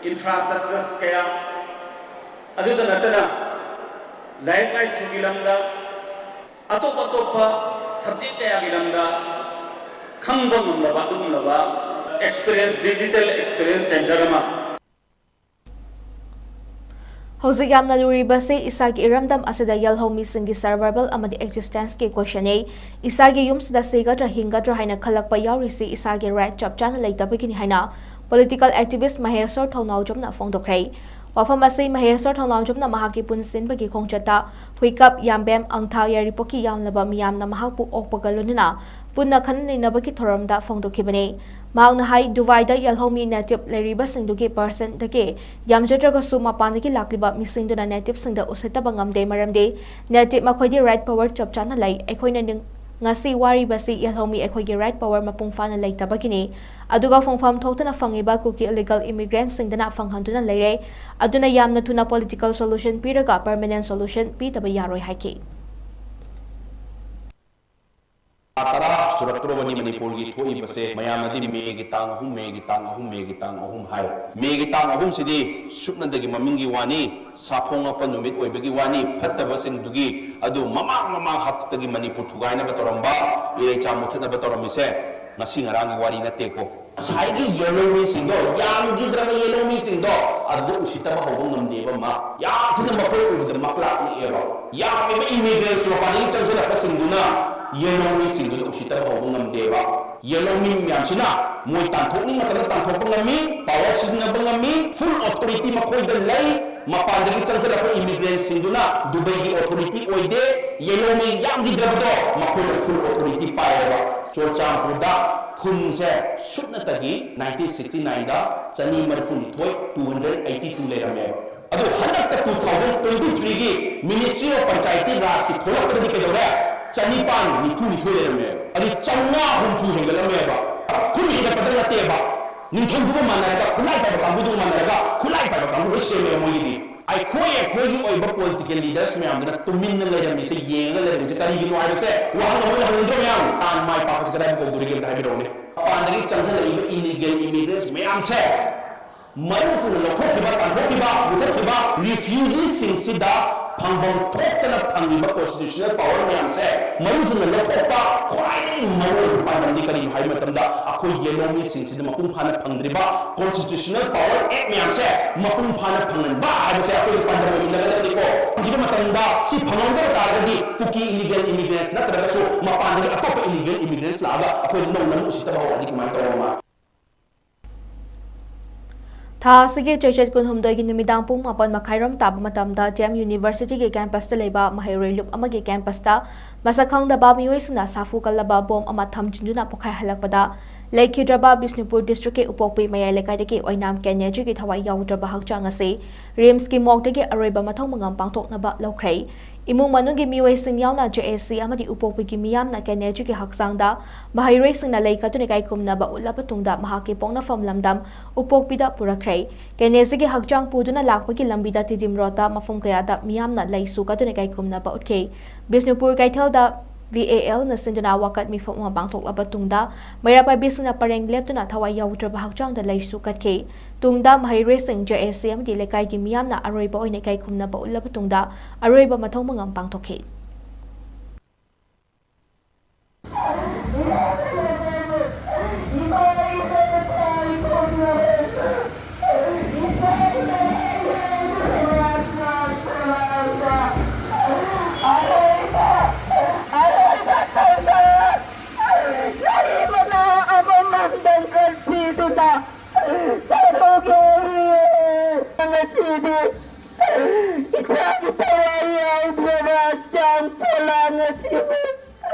ꯏꯟꯐ꯭ꯔꯥꯁ꯭ꯇ꯭ꯔꯛꯆꯔꯁ ꯀꯌꯥ, ꯑꯗꯨꯗ ꯅꯠꯇꯅ ꯂꯥꯏꯔꯤꯛ ꯂꯥꯏꯁꯨꯒꯤ ꯂꯝꯗ, ꯑꯇꯣꯞ ꯑꯇꯣꯞꯄ ꯁꯕꯖꯦꯛ ꯀꯌꯥꯒꯤ ꯂꯝꯗ ꯈꯪꯕ ꯉꯝꯂꯕ ꯑꯗꯨꯒꯨꯝꯂꯕ ꯑꯦꯛꯁꯄꯤꯔꯤꯌꯦꯟꯁ, ꯗꯤꯖꯤꯇꯦꯜ ꯑꯦꯛꯁꯄꯤꯔꯤꯌꯦꯟꯁ ꯁꯦꯟꯇꯔ ꯑꯃ꯫ ꯍꯧꯖꯤꯛ ꯌꯥꯝꯅ ꯂꯨꯔꯤꯕꯁꯤ ꯏꯁꯥꯒꯤ ꯏꯔꯝꯗꯝ ꯑꯁꯤꯗ ꯌꯦꯜꯍꯧꯃꯤꯁꯤꯡꯒꯤ ꯁꯔꯚꯥꯏꯚꯦꯜ ꯑꯃꯗꯤ ꯑꯦꯛꯖꯤꯁꯇꯦꯟꯁꯀꯤ ꯀꯣꯏꯁꯟꯅꯤ꯫ ꯏꯁꯥꯒꯤ ꯌꯨꯝꯁꯤꯗ ꯁꯤꯒꯗ꯭ꯔꯥ ꯍꯤꯡꯒꯗ꯭ꯔꯥ ꯍꯥꯏꯅ ꯈꯜꯂꯛꯄ ꯌꯥꯎꯔꯤꯁꯤ ꯏꯁꯥꯒꯤ ꯔꯥꯏꯠ ꯆꯞ ꯆꯥꯅ ꯂꯩꯇꯕꯒꯤꯅꯤ ꯍꯥꯏꯅ ꯄꯣꯂꯤꯇꯤꯀꯦꯜ ꯑꯦꯛꯇꯤꯚꯤꯁ ꯃꯍꯦꯁꯣꯔ ꯊꯧꯅꯥꯎꯖꯝꯅ ꯐꯣꯡꯗꯣꯛꯈ꯭ꯔꯦ꯫ ꯋꯥꯐꯝ ꯑꯁꯤ ꯃꯍꯦꯁꯣꯔ ꯊꯧꯅꯥꯎꯖꯝꯅ ꯃꯍꯥꯛꯀꯤ ꯄꯨꯟꯁꯤꯟꯕꯒꯤ ꯈꯣꯡꯆꯠꯇ ꯍꯨꯏꯀꯞ, ꯌꯥꯝꯕꯦꯝ, ꯑꯪꯊꯥ, ꯌꯥꯏꯔꯤꯄꯣꯛꯀꯤ ꯌꯥꯝꯂꯕ ꯃꯤꯌꯥꯝꯅ ꯃꯍꯥꯛꯄꯨ ꯑꯣꯛꯄꯒ ꯂꯣꯏꯅꯅ ꯄꯨꯟꯅ ꯈꯟꯅ ꯅꯩꯅꯕꯒꯤ ꯊꯧꯔꯝꯗ ꯐꯣꯡꯗꯣꯛꯈꯤꯕꯅꯤ꯫ ꯃꯍꯥꯛꯅ ꯍꯥꯏ, ꯗꯨꯕꯥꯏꯗ ꯌꯦꯜꯍꯧꯃꯤ ꯅꯦꯇꯤꯚ ꯂꯩꯔꯤꯕꯁꯤꯡꯗꯨꯒꯤ ꯄꯥꯔꯁꯦꯟꯗꯒꯤ ꯌꯥꯝꯖꯗ꯭ꯔꯒꯁꯨ ꯃꯄꯥꯟꯗꯒꯤ ꯂꯥꯛꯂꯤꯕ ꯃꯤꯁꯤꯡꯗꯨꯅ ꯅꯦꯇꯤꯚꯁꯤꯡꯗ ꯎꯁꯤꯠꯇꯕ ꯉꯝꯗꯦ, ꯃꯔꯝꯗꯤ ꯅꯦꯇꯤꯚ ꯃꯈꯣꯏꯗꯤ ꯔꯥꯏꯠ ꯄꯋꯔ ꯆꯞ ꯆꯥꯅ ꯂꯩ꯫ ꯑꯩꯈꯣꯏꯅ ꯅꯤꯡ-, ꯉꯁꯤ ꯋꯥꯔꯤꯕꯁꯤ ꯌꯦꯜꯍꯧꯃꯤ ꯑꯩꯈꯣꯏꯒꯤ ꯔꯥꯏꯠ ꯄꯋꯔ ꯃꯄꯨꯡ ꯐꯥꯅ ꯂꯩꯇꯕꯒꯤꯅꯤ꯫ ꯑꯗꯨꯒ ꯐꯪꯐꯝ ꯊꯣꯛꯇꯅ ꯐꯪꯉꯤꯕ ꯀꯨꯀꯤ ꯏꯂꯤꯒꯦꯜ ꯏꯃꯤꯒ꯭ꯔꯦꯟꯠꯁꯤꯡꯗꯅ ꯐꯪꯍꯟꯗꯨꯅ ꯂꯩꯔꯦ꯫ ꯑꯗꯨꯅ ꯌꯥꯝꯅ ꯊꯨꯅ ꯄꯣꯂꯤꯇꯤꯀꯦꯜ ꯁꯣꯂꯨꯁꯟ ꯄꯤꯔꯒ ꯄꯔꯃꯅꯦꯟꯠ ꯁꯣꯂꯨꯁꯟ ꯄꯤꯗꯕ ꯌꯥꯔꯣꯏ ꯍꯥꯏꯈꯤ꯫ ꯊꯥ ꯇꯔꯥ ꯁꯨꯔꯛꯇ꯭ꯔꯕꯅꯤ ꯃꯅꯤꯄꯨꯔꯒꯤ ꯊꯣꯛꯏꯕꯁꯦ꯫ ꯃꯌꯥꯝꯅꯗꯤ ꯃꯦꯒꯤ ꯇꯥꯡ ꯑꯍꯨꯝ, ꯃꯦꯒꯤ ꯇꯥꯡ ꯑꯍꯨꯝ, ꯃꯦꯒꯤ ꯇꯥꯡ ꯑꯍꯨꯝ ꯍꯥꯏ꯫ ꯃꯦꯒꯤ ꯇꯥꯡ ꯑꯍꯨꯝꯁꯤꯗꯤ ꯁꯨꯞꯅꯗꯒꯤ ꯃꯃꯤꯡꯒꯤ ꯋꯥꯅꯤ, ꯁꯥꯐꯣꯡꯉꯛꯄ ꯅꯨꯃꯤꯠ ꯑꯣꯏꯕꯒꯤ ꯋꯥꯅꯤ, ꯐꯠꯇꯕꯁꯤꯡꯗꯨꯒꯤ꯫ ꯑꯗꯨ ꯃꯃꯥꯡ ꯃꯃꯥꯡ ꯍꯥꯛꯇꯛꯇꯒꯤ ꯃꯅꯤꯄꯨꯔ ꯊꯨꯒꯥꯏꯅꯕ ꯇꯧꯔꯝꯕ, ꯏꯔꯩꯆꯥ ꯃꯨꯊꯠꯅꯕ ꯇꯧꯔꯝꯃꯤꯁꯦ ꯉꯁꯤ ꯉꯔꯥꯡꯒꯤ ꯋꯥꯔꯤ ꯅꯠꯇꯦꯀꯣ꯫ ꯉꯁꯥꯏꯒꯤ ꯌꯦꯜꯍꯧꯃꯤꯁꯤꯡꯗꯣ, ꯌꯥꯝꯈꯤꯗ꯭ꯔꯕ ꯌꯦꯜꯍꯧꯃꯤꯁꯤꯡꯗꯣ, ꯑꯗꯨꯗ ꯎꯁꯤꯠꯇꯕ ꯍꯧꯕ ꯉꯝꯗꯦꯕ ꯃꯥ꯫ ꯌꯥꯝ ꯊꯤꯅ ꯃꯈꯣꯏ ꯎꯕꯗ ꯃꯛꯂꯥꯛꯅꯤꯑꯦꯕ꯫ ꯌꯥꯝꯃꯤꯕ ꯏꯃꯤꯒ꯭ꯔꯦꯟꯠꯁ ꯃꯄꯥꯟꯗꯒꯤ ꯆꯪꯁꯤꯜꯂꯛꯄꯁꯤꯡꯗꯨꯅ ꯌꯦꯜꯍꯧꯃꯤꯁꯤꯡꯗꯨꯗ ꯎꯁꯤꯠꯇꯕ ꯍꯧꯕ ꯉꯝꯗꯦꯕ꯫ ꯌꯦꯜꯂꯣ ꯃꯤ ꯃꯌꯥꯝꯁꯤꯅ ꯃꯣꯏ ꯇꯥꯟꯊꯣꯛꯅꯤꯡꯕ ꯃꯇꯝꯗ ꯇꯥꯟꯊꯣꯛꯄ ꯉꯝꯃꯤ, ꯄꯥꯋꯔ ꯁꯤꯖꯤꯟꯅꯕ ꯉꯝꯃꯤ, ꯐꯨꯜ ꯑꯣꯊꯣꯔꯤꯇꯤ ꯃꯈꯣꯏꯗ ꯂꯩ꯫ ꯃꯄꯥꯟꯗꯒꯤ ꯆꯪꯁꯤꯜꯂꯛꯄ ꯏꯃꯤꯒ꯭ꯔꯦꯟꯁꯤꯡꯗꯨꯅ ꯗꯨꯕꯩꯒꯤ ꯑꯣꯊꯣꯔꯤꯇꯤ ꯑꯣꯏꯗꯦ꯫ ꯌꯦꯜꯂꯣ ꯃꯤ ꯌꯥꯝꯈꯤꯗ꯭ꯔꯕꯗꯣ ꯃꯈꯣꯏꯅ ꯐꯨꯜ ꯑꯣꯊꯣꯔꯤꯇꯤ ꯄꯥꯏꯌꯦꯕ꯫ ꯆꯨꯔꯆꯥꯟꯄꯨꯔꯗ ꯈꯨꯟꯁꯦ ꯁꯨꯞꯅꯇꯒꯤ ꯅꯥꯏꯟꯇꯤꯟ ꯁꯤꯛꯁꯇꯤ ꯅꯥꯏꯟꯗ ꯆꯅꯤ ꯃꯔꯤꯐꯨꯅꯤꯊꯣꯏ, two hundred eighty two ꯂꯩꯔꯝꯃꯦꯕ꯫ ꯑꯗꯨ ꯍꯟꯗꯛꯇ two thousand twenty three ꯒꯤ Ministry of Panchayati Rajꯀꯤ ꯊꯣꯛꯂꯛꯄꯗꯗꯤ ꯀꯩꯗꯧꯔꯦ? ꯆꯅꯤꯄꯥꯟ ꯅꯤꯐꯨ ꯅꯤꯊꯣꯏ ꯂꯩꯔꯝꯃꯦꯕ꯫ ꯑꯗꯨ ꯆꯥꯝꯃꯉꯥ ꯍꯨꯝꯐꯨ ꯍꯦꯟꯒꯠꯂꯝꯃꯦꯕ꯫ ꯈꯨꯟ ꯍꯦꯟꯒꯠꯄꯗ ꯅꯠꯇꯦꯕ, ꯅꯤꯡꯊꯧꯗꯨꯒ ꯃꯥꯟꯅꯔꯒ, ꯈꯨꯠꯂꯥꯏ ꯄꯥꯏꯕ ꯀꯥꯡꯕꯨꯗꯨꯒ ꯃꯥꯟꯅꯔꯒ ꯈꯨꯠꯂꯥꯏ ꯄꯥꯏꯕ ꯀꯥꯡꯕꯨ ꯂꯣꯏ ꯁꯦꯝꯃꯦꯕ ꯃꯣꯏꯒꯤꯗꯤ꯫ ꯑꯩꯈꯣꯏ ꯑꯩꯈꯣꯏꯒꯤ ꯑꯣꯏꯕ ꯄꯣꯂꯤꯇꯤꯀꯦꯜ ꯂꯤꯗꯔꯁ ꯃꯌꯥꯝꯗꯨꯅ ꯇꯨꯃꯤꯟꯅ ꯂꯩꯔꯝꯃꯤꯁꯦ, ꯌꯦꯡꯉꯒ ꯂꯩꯔꯝꯃꯤꯁꯦ ꯀꯔꯤꯒꯤꯅꯣ ꯍꯥꯏꯕꯁꯦ ꯋꯥꯍꯪ ꯑꯃ ꯑꯣꯏꯅ ꯍꯪꯅꯤꯡꯗ꯭ꯔꯣ ꯃꯌꯥꯝ? ꯇꯥꯟ ꯃꯥꯏ ꯄꯥꯛꯄꯁꯦ ꯀꯗꯥꯏꯗ ꯀꯧꯗꯣꯔꯤꯒꯦ ꯑꯝꯇ ꯍꯥꯏꯕꯤꯔꯛꯎꯅꯦ꯫ ꯃꯄꯥꯟꯗꯒꯤ ꯆꯪꯁꯤꯜꯂꯛꯏꯕ ꯏꯂꯤꯒꯦꯜ ꯏꯃꯤꯒ꯭ꯔꯦꯟꯠꯁ ꯃꯌꯥꯝꯁꯦ ꯃꯔꯨ ꯑꯣꯏꯅ ꯂꯧꯊꯣꯛꯈꯤꯕ, ꯇꯥꯟꯊꯣꯛꯈꯤꯕ, ꯃꯨꯊꯠꯈꯤꯕ ꯔꯤꯐ꯭ꯌꯨꯖꯤꯁꯤꯡꯁꯤꯗ ꯐꯪꯐꯝ ꯊꯣꯛꯇꯅ ꯐꯪꯉꯤꯕ ꯀꯣꯟꯁꯇꯤꯇ꯭ꯌꯨꯁꯅꯦꯜ ꯄꯥꯋꯔ ꯃꯌꯥꯝꯁꯦ ꯃꯔꯨ ꯑꯣꯏꯅ ꯂꯧꯊꯣꯛꯄ ꯈ꯭ꯋꯥꯏꯗꯒꯤ ꯃꯔꯨ ꯑꯣꯏꯕ ꯄꯥꯟꯗꯝꯗꯤ ꯀꯔꯤꯅꯣ ꯍꯥꯏꯕ ꯃꯇꯝꯗ ꯑꯩꯈꯣꯏ ꯌꯦꯜꯂꯣ ꯃꯤꯁꯤꯡꯁꯤꯗ ꯃꯄꯨꯡ ꯐꯥꯅ ꯐꯪꯗ꯭ꯔꯤꯕ ꯀꯣꯟꯁꯇꯤꯇ꯭ꯌꯨꯁꯅꯦꯜ ꯄꯥꯋꯔ ꯑꯦꯛ ꯃꯌꯥꯝꯁꯦ ꯃꯄꯨꯡ ꯐꯥꯅ ꯐꯪꯍꯟꯕ ꯍꯥꯏꯕꯁꯦ ꯑꯩꯈꯣꯏꯒꯤ ꯄꯥꯟꯗꯝ ꯑꯣꯏꯃꯤꯟꯅꯒꯗꯕꯅꯤꯀꯣ꯫ ꯐꯪꯈꯤꯕ ꯃꯇꯝꯗ ꯁꯤ ꯐꯪꯍꯧꯗꯕ ꯇꯥꯔꯒꯗꯤ ꯀꯨꯀꯤ ꯏꯂꯤꯒꯦꯜ ꯏꯃꯤꯒ꯭ꯔꯦꯟꯠꯁ ꯅꯠꯇ꯭ꯔꯒꯁꯨ ꯃꯄꯥꯟꯗꯒꯤ ꯑꯇꯣꯞꯄ ꯏꯂꯤꯒꯦꯜ ꯏꯃꯤꯒ꯭ꯔꯦꯟꯠꯁ ꯂꯥꯛꯑꯒ ꯑꯩꯈꯣꯏ ꯅꯧꯅ ꯑꯃꯨꯛ ꯎꯁꯤꯠꯇꯕ ꯍꯧꯔꯛꯑꯗꯤ ꯀꯃꯥꯏꯅ ꯇꯧꯕ ꯑꯃ? ꯊꯥ ꯑꯁꯤꯒꯤ ꯆꯩꯆꯠ ꯀꯨꯟꯍꯨꯝꯗꯣꯏꯒꯤ ꯅꯨꯃꯤꯗꯥꯡ ꯄꯨꯡ ꯃꯥꯄꯟ ꯃꯈꯥꯏꯔꯣꯝ ꯇꯥꯕ ꯃꯇꯝꯗ ꯗꯤ ꯑꯦꯝ ꯌꯨꯅꯤꯚꯔꯁꯤꯇꯤꯒꯤ ꯀꯦꯝꯄꯁꯇ ꯂꯩꯕ ꯃꯍꯩꯔꯣꯏ ꯂꯨꯞ ꯑꯃꯒꯤ ꯀꯦꯝꯄꯁꯇ ꯃꯁꯛ ꯈꯪꯗꯕ ꯃꯤꯑꯣꯏꯁꯤꯡꯅ ꯁꯥꯐꯨ ꯀꯜꯂꯕ ꯕꯣꯝ ꯑꯃ ꯊꯝꯖꯤꯟꯗꯨꯅ ꯄꯣꯈꯥꯏꯍꯜꯂꯛꯄꯗ ꯂꯩꯈꯤꯗ꯭ꯔꯕ ꯕꯤꯁꯅꯨꯄꯨꯔ ꯗꯤꯁꯇ꯭ꯔꯤꯛꯀꯤ ꯎꯄꯣꯛꯄꯤ ꯃꯌꯥꯏ ꯂꯩꯀꯥꯏꯗꯒꯤ ꯑꯣꯏꯅꯥꯝ ꯀꯦꯅꯦꯖꯤꯒꯤ ꯊꯋꯥꯏ ꯌꯥꯎꯗ꯭ꯔꯕ ꯍꯛꯆꯥꯡ ꯑꯁꯤ ꯔꯤꯝꯁꯀꯤ ꯃꯣꯔꯒꯇꯒꯤ ꯑꯔꯣꯏꯕ ꯃꯊꯧ ꯃꯉꯝ ꯄꯥꯡꯊꯣꯛꯅꯕ ꯂꯧꯈ꯭ꯔꯦ꯫ ꯏꯃꯨꯡ ꯃꯅꯨꯡꯒꯤ ꯃꯤꯑꯣꯏꯁꯤꯡ ꯌꯥꯎꯅ ꯖꯦ ꯑꯦ ꯁꯤ ꯑꯃꯗꯤ ꯎꯄꯣꯛꯄꯤꯒꯤ ꯃꯤꯌꯥꯝꯅ ꯀꯦꯅꯦꯖꯤꯒꯤ ꯍꯛꯆꯥꯡꯗ ꯃꯍꯩꯔꯣꯏꯁꯤꯡꯅ ꯂꯩ ꯀꯠꯇꯨꯅ ꯏꯀꯥꯏ ꯈꯨꯝꯅꯕ ꯎꯠꯂꯕ ꯇꯨꯡꯗ ꯃꯍꯥꯛꯀꯤ ꯄꯣꯛꯅꯐꯝ ꯂꯝꯗꯝ ꯎꯄꯣꯛꯄꯤꯗ ꯄꯨꯔꯛꯈ꯭ꯔꯦ꯫ ꯀꯦꯅꯦꯖꯤꯒꯤ ꯍꯛꯆꯥꯡ ꯄꯨꯗꯨꯅ ꯂꯥꯛꯄꯒꯤ ꯂꯝꯕꯤꯗ ꯇꯤꯗꯤꯝ ꯔꯣꯗꯇ ꯃꯐꯝ ꯀꯌꯥꯗ ꯃꯤꯌꯥꯝꯅ ꯂꯩꯁꯨ ꯀꯠꯇꯨꯅ ꯏꯀꯥꯏ ꯈꯨꯝꯅꯕ ꯎꯠꯈꯤ꯫ ꯕꯤꯁꯅꯨꯄꯨꯔ ꯀꯩꯊꯦꯜꯗ ꯚꯤ ꯑꯦ ꯑꯦꯜꯅ ꯁꯤꯟꯗꯨꯅ ꯋꯥꯀꯠ ꯃꯤꯐꯝ ꯑꯃ ꯄꯥꯡꯊꯣꯛꯂꯕ ꯇꯨꯡꯗ ꯃꯩꯔꯥ ꯄꯥꯏꯕꯤꯁꯤꯡꯅ ꯄꯔꯦꯡ ꯂꯦꯞꯇꯨꯅ ꯊꯋꯥꯏ ꯌꯥꯎꯗ꯭ꯔꯕ ꯍꯛꯆꯥꯡꯗ ꯂꯩꯁꯨ ꯀꯠꯈꯤ꯫ ꯇꯨꯡꯗ ꯃꯍꯩꯔꯣꯏꯁꯤꯡ ꯖꯦ ꯑꯦ ꯁꯤ ꯑꯃꯗꯤ ꯂꯩꯀꯥꯏꯒꯤ ꯃꯤꯌꯥꯝꯅ ꯑꯔꯣꯏꯕ ꯑꯣꯏꯅ ꯏꯀꯥꯏ ꯈꯨꯝꯅꯕ ꯎꯠꯂꯕ ꯇꯨꯡꯗ ꯑꯔꯣꯏꯕ ꯃꯊꯧ ꯃꯉꯝ ꯄꯥꯡꯊꯣꯛꯈꯤ꯫ ꯏꯆꯥꯒꯤ ꯊꯋꯥꯏ ꯌꯥꯎꯗ꯭ꯔꯕ ꯆꯥꯡ ꯄꯣꯂꯥꯡ ꯑꯁꯤꯕꯨ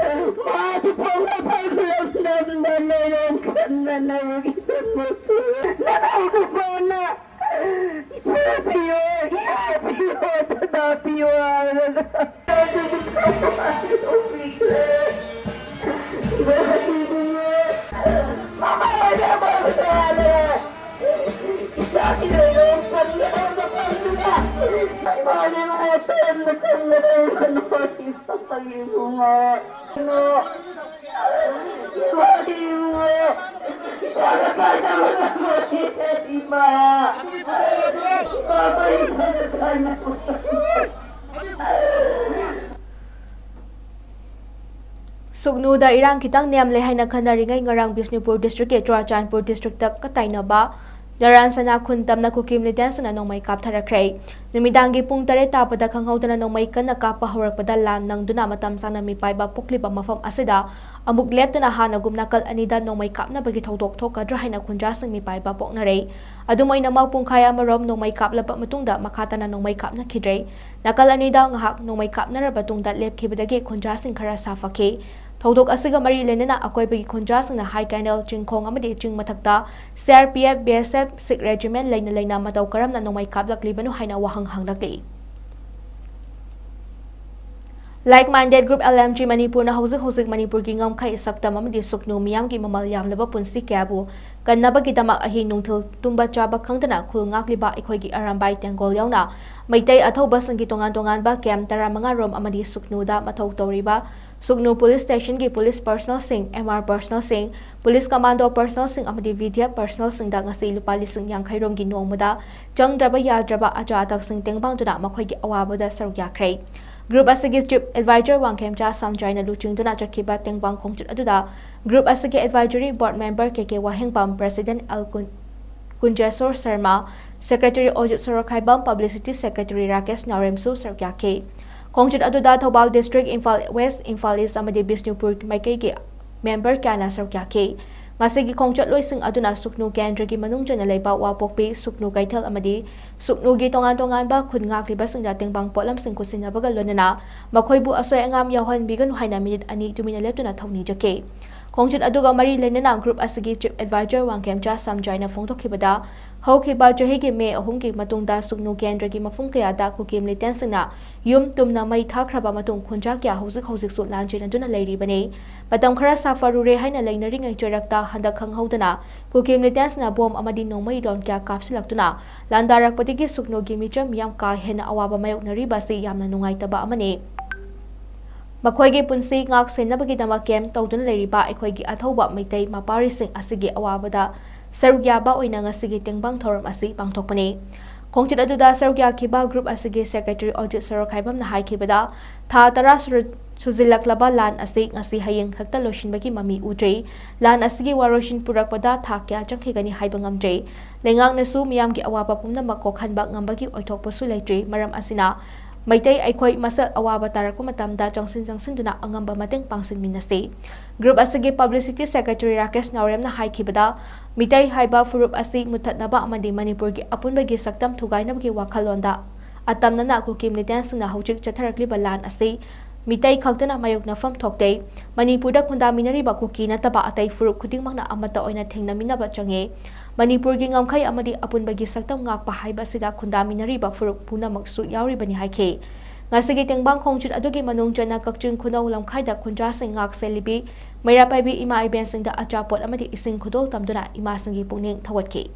ꯃꯥꯁꯨ ꯄꯣꯛꯅꯐꯝ ꯈꯨꯂꯪ ꯅꯝꯅ ꯂꯩꯔꯣꯡ ꯈꯟꯅꯅꯕꯒꯤꯗꯃꯛꯇ ꯅꯅꯥꯎ ꯅꯨꯄꯥꯅ ꯏꯆꯥ ꯄꯤꯌꯣ, ꯏꯆꯥ ꯄꯤꯌꯣ, ꯁꯅꯥ ꯄꯤꯌꯣ ꯍꯥꯏꯔꯒ ꯑꯗꯨꯒꯤ ꯊꯧꯗꯣꯛ ꯑꯁꯤ ꯊꯣꯛꯄꯤꯈ꯭ꯔꯦ꯫ ꯏꯕꯨꯡꯉꯣ, ꯃꯃꯥ ꯍꯣꯏꯅ ꯑꯃ ꯍꯣꯠꯅꯔꯦ꯫ ꯁꯨꯛꯅꯨꯗ ꯏꯔꯥꯡ ꯈꯤꯇꯪ ꯅꯦꯝꯂꯦ ꯍꯥꯏꯅ ꯈꯟꯅꯔꯤꯉꯩ ꯉꯔꯥꯡ ꯕꯤꯁꯅꯨꯄꯨꯔ ꯗꯤꯁꯇ꯭ꯔꯤꯛꯀꯤ ꯆꯨꯔꯥꯆꯥꯟꯄꯨꯔ ꯗꯤꯁꯇ꯭ꯔꯤꯛꯇ ꯀꯇꯥꯏꯅꯕ ꯅꯔꯥꯟ ꯁꯅꯥ ꯈꯨꯟ ꯇꯝꯅ ꯀꯨꯀꯤ ꯃꯤꯂꯤꯇꯦꯟꯁꯤꯡꯅ ꯅꯣꯡꯃꯩ ꯀꯥꯞꯊꯔꯛꯈ꯭ꯔꯦ꯫ ꯅꯨꯃꯤꯗꯥꯡꯒꯤ ꯄꯨꯡ ꯇꯔꯦꯠ ꯇꯥꯕꯗ ꯈꯪꯍꯧꯗꯅ ꯅꯣꯡꯃꯩ ꯀꯟꯅ ꯀꯥꯞꯄ ꯍꯧꯔꯛꯄꯗ ꯂꯥꯟ ꯅꯪꯗꯨꯅ ꯃꯇꯝ ꯁꯥꯡꯅ ꯃꯤꯄꯥꯏꯕ ꯄꯣꯛꯂꯤꯕ ꯃꯐꯝ ꯑꯁꯤꯗ ꯑꯃꯨꯛ ꯂꯦꯞꯇꯅ ꯍꯥꯟꯅꯒꯨꯝ ꯅꯥꯀꯜ ꯑꯅꯤꯗ ꯅꯣꯡꯃꯩ ꯀꯥꯞꯅꯕꯒꯤ ꯊꯧꯗꯣꯛ ꯊꯣꯛꯀꯗ꯭ꯔꯥ ꯍꯥꯏꯅ ꯈꯨꯟꯖꯥꯁꯤꯡ ꯃꯤꯄꯥꯏꯕ ꯄꯣꯛꯅꯔꯦ꯫ ꯑꯗꯨꯝ ꯑꯣꯏꯅꯃꯛ ꯄꯨꯡꯈꯥꯏ ꯑꯃꯔꯣꯝ ꯅꯣꯡꯃꯩ ꯀꯥꯞꯂꯕ ꯃꯇꯨꯡꯗ ꯃꯈꯥ ꯇꯥꯅ ꯅꯣꯡꯃꯩ ꯀꯥꯞꯅꯈꯤꯗ꯭ꯔꯦ꯫ ꯅꯥꯀꯜ ꯑꯅꯤꯗ ꯉꯥꯏꯍꯥꯛ ꯅꯣꯡꯃꯩ ꯀꯥꯞꯅꯔꯕ ꯇꯨꯡꯗ ꯂꯦꯞꯈꯤꯕꯗꯒꯤ ꯈꯨꯟꯖꯥꯁꯤꯡ ꯈꯔ ꯁꯥꯐꯈꯤ꯫ ꯊꯧꯗꯣꯛ ꯑꯁꯤꯒ ꯃꯔꯤ ꯂꯩꯅꯅ ꯑꯀꯣꯏꯕꯒꯤ ꯈꯨꯟꯖꯥꯁꯤꯡꯅ ꯍꯥꯏ ꯀꯦꯅꯦꯜ, ꯆꯤꯡꯈꯣꯡ ꯑꯃꯗꯤ ꯆꯤꯡ ꯃꯊꯛꯇ C R P F, B S F, ꯁꯤꯈ ꯔꯦꯖꯤꯃꯦꯟ ꯂꯩꯅ ꯂꯩꯅ ꯃꯇꯧ ꯀꯔꯝꯅ ꯅꯣꯡꯃꯩ ꯀꯥꯞꯂꯛꯂꯤꯕꯅꯣ ꯍꯥꯏꯅ ꯋꯥꯍꯪ ꯍꯪꯂꯛꯂꯤ꯫ Like Minded Group L M G ꯃꯅꯤꯄꯨꯔꯅ ꯍꯧꯖꯤꯛ ꯍꯧꯖꯤꯛ ꯃꯅꯤꯄꯨꯔꯒꯤ ꯉꯝꯈꯩ, ꯁꯛꯇꯝ ꯑꯃꯗꯤ ꯁꯨꯛꯅꯨ ꯃꯤꯌꯥꯝꯒꯤ ꯃꯃꯜ ꯌꯥꯝꯂꯕ ꯄꯨꯟꯁꯤ ꯀꯌꯥꯕꯨ ꯀꯟꯅꯕꯒꯤꯗꯃꯛ ꯑꯍꯤꯡ ꯅꯨꯡꯊꯤꯜ ꯇꯨꯝꯕ ꯆꯥꯕ ꯈꯪꯗꯅ ꯈꯨꯜ ꯉꯥꯛꯂꯤꯕ ꯑꯩꯈꯣꯏꯒꯤ ꯑꯔꯥꯝꯕꯥꯏ ꯇꯦꯡꯒꯣꯜ ꯌꯥꯎꯅ ꯃꯩꯇꯩ ꯑꯊꯧꯕꯁꯤꯡꯒꯤ ꯇꯣꯉꯥꯟ ꯇꯣꯉꯥꯟꯕ ꯀꯦꯝꯞ ꯇꯔꯥꯃꯉꯥ ꯔꯣꯝ ꯑꯃꯗꯤ ꯁꯨꯛꯅꯨꯗ ꯃꯊꯧ ꯇꯧꯔꯤꯕ ꯁꯨꯛꯅꯨ ꯄꯨꯂꯤꯁ ꯁ꯭ꯇꯦꯁꯟꯒꯤ ꯄꯨꯂꯤꯁ ꯄꯔꯁꯅꯦꯜꯁꯤꯡ, ꯑꯦꯝ ꯑꯥꯔ ꯄꯔꯁꯅꯦꯜꯁꯤꯡ, ꯄꯨꯂꯤꯁ ꯀꯃꯥꯟꯗꯣ ꯄꯔꯁꯅꯦꯜꯁꯤꯡ ꯑꯃꯗꯤ ꯚꯤ ꯗꯤ ꯑꯦꯐ ꯄꯔꯁꯅꯦꯜꯁꯤꯡꯗ ꯉꯁꯤ ꯂꯨꯄꯥ ꯂꯤꯁꯤꯡ ꯌꯥꯡꯈꯩ ꯔꯣꯝꯒꯤ ꯅꯣꯡꯃꯗ ꯆꯪꯗ꯭ꯔꯕ ꯌꯥꯗ꯭ꯔꯕ ꯑꯆꯥ ꯑꯊꯛꯁꯤꯡ ꯇꯦꯡꯕꯥꯡꯗꯨꯅ ꯃꯈꯣꯏꯒꯤ ꯑꯋꯥꯕꯗ ꯁꯔꯨꯛ ꯌꯥꯈ꯭ꯔꯦ꯫ ꯒ꯭ꯔꯨꯞ ꯑꯁꯤꯒꯤ ꯆꯤꯐ ꯑꯦꯗꯚꯥꯏꯖꯔ ꯋꯥꯡꯈꯦꯝꯆꯥ ꯁꯝꯖꯥꯏꯅ ꯂꯨꯆꯤꯡꯗꯨꯅ ꯆꯠꯈꯤꯕ ꯇꯦꯡꯕꯥꯡ ꯈꯣꯡꯆꯠ ꯑꯗꯨꯗ ꯒ꯭ꯔꯨꯞ ꯑꯁꯤꯒꯤ advisory board member K K Wahengbam, president L ꯀꯨꯟ-, Kunjesor Sharma, secretary Ojit Sorokhaibam, publicity secretary Rakesh ꯅꯥꯎꯔꯦꯝꯁꯨ ꯁꯔꯨꯛ ꯌꯥꯈꯤ꯫ ꯈꯣꯡꯆꯠ ꯑꯗꯨꯗ Thoubal district, Imphal west, Imphal east ꯑꯃꯗꯤ ꯕꯤꯁꯅꯨꯄꯨꯔ ꯃꯥꯏꯀꯩꯒꯤ ꯃꯦꯝꯕꯔ ꯀꯌꯥꯅ ꯁꯔꯨꯛ ꯌꯥꯈꯤ꯫ ꯃꯁꯤꯒꯤ ꯈꯣꯡꯆꯠꯂꯣꯏꯁꯤꯡ ꯑꯗꯨꯅ ꯁꯨꯛꯅꯨ ꯀꯦꯟꯗ꯭ꯔꯒꯤ ꯃꯅꯨꯡ ꯆꯟꯅ ꯂꯩꯕ ꯋꯥꯄꯣꯛꯄꯤ, ꯁꯨꯛꯅꯨ ꯀꯩꯊꯦꯜ ꯑꯃꯗꯤ ꯁꯨꯛꯅꯨꯒꯤ ꯇꯣꯉꯥꯟ ꯇꯣꯉꯥꯟꯕ ꯈꯨꯟ ꯉꯥꯛꯂꯤꯕꯁꯤꯡꯗ ꯇꯦꯡꯕꯥꯡ ꯄꯣꯠꯂꯝꯁꯤꯡ ꯈꯨꯠꯁꯤꯟꯅꯕꯒ ꯂꯣꯏꯅꯅ ꯃꯈꯣꯏꯕꯨ ꯑꯁꯣꯏ ꯑꯉꯥꯝ ꯌꯥꯎꯍꯟꯕꯤꯒꯅꯨ ꯍꯥꯏꯅ ꯃꯤꯅꯤꯠ ꯑꯅꯤ ꯇꯨꯃꯤꯟꯅ ꯂꯦꯞꯇꯨꯅ ꯊꯧꯅꯤꯖꯈꯤ꯫ ꯈꯣꯡꯆꯠ ꯑꯗꯨꯒ ꯃꯔꯤ ꯂꯩꯅꯅ group ꯑꯁꯤꯒꯤ chief advisor ꯋꯥꯡꯈꯦꯝꯆꯥ ꯁꯝꯖꯥꯏꯅ ꯐꯣꯡꯗꯣꯛꯈꯤꯕꯗ, ꯍꯧꯈꯤꯕ ꯆꯍꯤꯒꯤ ꯃꯦ ꯑꯍꯨꯝꯒꯤ ꯃꯇꯨꯡꯗ ꯁꯨꯛꯅꯨ ꯀꯦꯟꯗ꯭ꯔꯒꯤ ꯃꯐꯝ ꯀꯌꯥꯗ ꯀꯨꯀꯤ militantꯁꯤꯡꯅ ꯌꯨꯝ ꯇꯨꯝꯅ ꯃꯩ ꯊꯥꯈ꯭ꯔꯕ ꯃꯇꯨꯡ ꯈꯨꯟꯖꯥ ꯀꯌꯥ ꯍꯧꯖꯤꯛ ꯍꯧꯖꯤꯛꯁꯨ ꯂꯥꯟ ꯆꯦꯟꯅꯗꯨꯅ ꯂꯩꯔꯤꯕꯅꯤ꯫ ꯃꯇꯝ ꯈꯔ ꯁꯥꯐꯔꯨꯔꯦ ꯍꯥꯏꯅ ꯂꯩꯅꯔꯤꯉꯩ ꯆꯩꯔꯛꯇ ꯍꯟꯗꯛ ꯈꯪꯍꯧꯗꯅ ꯀꯨꯀꯤ militantꯁꯤꯡꯅ bomb ꯑꯃꯗꯤ ꯅꯣꯡꯃꯩ ꯗ꯭ꯔꯣꯟ ꯀꯌꯥ ꯀꯥꯞꯁꯤꯜꯂꯛꯇꯨꯅ ꯂꯥꯟꯗꯥꯔꯛꯄꯗꯒꯤ ꯁꯨꯛꯅꯨꯒꯤ ꯃꯤꯆꯝ ꯌꯥꯝ ꯀꯥ ꯍꯦꯟꯅ ꯑꯋꯥꯕ ꯃꯥꯌꯣꯛꯅꯔꯤꯕ ꯑꯁꯤ ꯌꯥꯝꯅ ꯅꯨꯡꯉꯥꯏꯇꯕ ꯑꯃꯅꯤ꯫ ꯃꯈꯣꯏꯒꯤ ꯄꯨꯟꯁꯤ ꯉꯥꯛ ꯁꯦꯟꯅꯕꯒꯤꯗꯃꯛ camp ꯇꯧꯗꯨꯅ ꯂꯩꯔꯤꯕ ꯑꯩꯈꯣꯏꯒꯤ ꯑꯊꯧꯕ ꯃꯩꯇꯩ ꯃꯄꯥꯔꯤꯁꯤꯡ ꯑꯁꯤꯒꯤ ꯑꯋꯥꯕꯗ ꯁꯔꯨꯛ ꯌꯥꯕ ꯑꯣꯏꯅ ꯉꯁꯤꯒꯤ ꯇꯦꯡꯕꯥꯡ ꯊꯧꯔꯝ ꯑꯁꯤ ꯄꯥꯡꯊꯣꯛꯄꯅꯤ꯫ ꯈꯣꯡꯆꯠ ꯑꯗꯨꯗ ꯁꯔꯨꯛ ꯌꯥꯈꯤꯕ group ꯑꯁꯤꯒꯤ secretary ꯑꯣꯖꯤꯠ ꯁꯣꯔꯣꯈꯥꯏꯕꯝꯅ ꯍꯥꯏꯈꯤꯕꯗ, ꯊꯥ ꯇꯔꯥ ꯁꯨꯔ-, ꯁꯨꯖꯤꯜꯂꯛꯂꯕ ꯂꯥꯟ ꯑꯁꯤ ꯉꯁꯤ ꯍꯌꯦꯡ ꯈꯛꯇ ꯂꯣꯏꯁꯤꯟꯕꯒꯤ ꯃꯃꯤ ꯎꯗ꯭ꯔꯤ꯫ ꯂꯥꯟ ꯑꯁꯤꯒꯤ ꯋꯥꯔꯣꯏꯁꯤꯟ ꯄꯨꯔꯛꯄꯗ ꯊꯥ ꯀꯌꯥ ꯆꯪꯈꯤꯒꯅꯤ ꯍꯥꯏꯕ ꯉꯝꯗ꯭ꯔꯤ꯫ ꯂꯩꯉꯥꯛꯅꯁꯨ ꯃꯤꯌꯥꯝꯒꯤ ꯑꯋꯥꯕ ꯄꯨꯝꯅꯃꯛ ꯀꯣꯛꯍꯟꯕ ꯉꯝꯕꯒꯤ ꯑꯣꯏꯊꯣꯛꯄꯁꯨ ꯂꯩꯇ꯭ꯔꯤ꯫ ꯃꯔꯝ ꯑꯁꯤꯅ ꯃꯩꯇꯩ ꯑꯩꯈꯣꯏ ꯃꯁꯦꯜ ꯑꯋꯥꯕ ꯇꯥꯔꯛꯄ ꯃꯇꯝꯗ ꯆꯪꯁꯤꯟ ꯆꯪꯁꯤꯟꯗꯨꯅ ꯑꯉꯝꯕ ꯃꯇꯦꯡ ꯄꯥꯡꯁꯤꯟꯃꯤꯟꯅꯁꯤ꯫ Group ꯑꯁꯤꯒꯤ publicity secretary ꯔꯥꯀꯦꯁ ꯅꯥꯎꯔꯦꯝꯅ ꯍꯥꯏꯈꯤꯕꯗ, ꯃꯤꯇꯩ ꯍꯥꯏꯕ ꯐꯨꯔꯨꯞ ꯑꯁꯤ ꯃꯨꯠꯊꯠꯅꯕ ꯑꯃꯗꯤ ꯃꯅꯤꯄꯨꯔꯒꯤ ꯑꯄꯨꯟꯕꯒꯤ ꯁꯛꯇꯝ ꯊꯨꯒꯥꯏꯅꯕꯒꯤ ꯋꯥꯈꯜꯂꯣꯟꯗ ꯑꯇꯝꯅꯅ ꯀꯨꯀꯤ militantꯁꯤꯡꯅ ꯍꯧꯖꯤꯛ ꯆꯠꯊꯔꯛꯂꯤꯕ ꯂꯥꯟ ꯑꯁꯤ ꯃꯤꯇꯩ ꯈꯛꯇꯅ ꯃꯥꯌꯣꯛꯅꯐꯝ ꯊꯣꯛꯇꯦ꯫ ꯃꯅꯤꯄꯨꯔꯗ ꯈꯨꯟꯗꯥꯃꯤꯟꯅꯔꯤꯕ ꯀꯨꯀꯤ ꯅꯠꯇꯕ ꯑꯇꯩ ꯐꯨꯔꯨꯞ ꯈꯨꯗꯤꯡꯃꯛꯅ ꯑꯃꯠꯇ ꯑꯣꯏꯅ ꯊꯦꯡꯅꯃꯤꯟꯅꯕ ꯆꯪꯉꯤ꯫ ꯃꯅꯤꯄꯨꯔꯒꯤ ꯉꯝꯈꯩ ꯑꯃꯗꯤ ꯑꯄꯨꯟꯕꯒꯤ ꯁꯛꯇꯝ ꯉꯥꯛꯄ ꯍꯥꯏꯕꯁꯤꯗ ꯈꯨꯟꯗꯥꯃꯤꯟꯅꯔꯤꯕ ꯐꯨꯔꯨꯞ ꯄꯨꯝꯅꯃꯛꯁꯨ ꯌꯥꯎꯔꯤꯕꯅꯤ ꯍꯥꯏꯈꯤ꯫ ꯉꯁꯤꯒꯤ ꯇꯦꯡꯕꯥꯡ ꯈꯣꯡꯆꯠ ꯑꯗꯨꯒꯤ ꯃꯅꯨꯡ ꯆꯟꯅ ꯀꯛꯆꯤꯡ ꯈꯨꯅꯧ ꯂꯝꯈꯥꯏꯗ ꯈꯨꯟꯖꯥꯁꯤꯡ ꯉꯥꯛ ꯁꯦꯜꯂꯤꯕꯤ ꯃꯩꯔꯥ ꯄꯥꯏꯕꯤ ꯏꯃꯥ ꯏꯕꯦꯟꯁꯤꯡꯗ ꯑꯆꯥꯄꯣꯠ ꯑꯃꯗꯤ ꯏꯁꯤꯡ ꯈꯨꯗꯣꯜ ꯇꯝꯗꯨꯅ ꯏꯃꯥꯁꯤꯡꯒꯤ ꯄꯨꯛꯅꯤꯡ ꯊꯧꯒꯠꯈꯤ꯫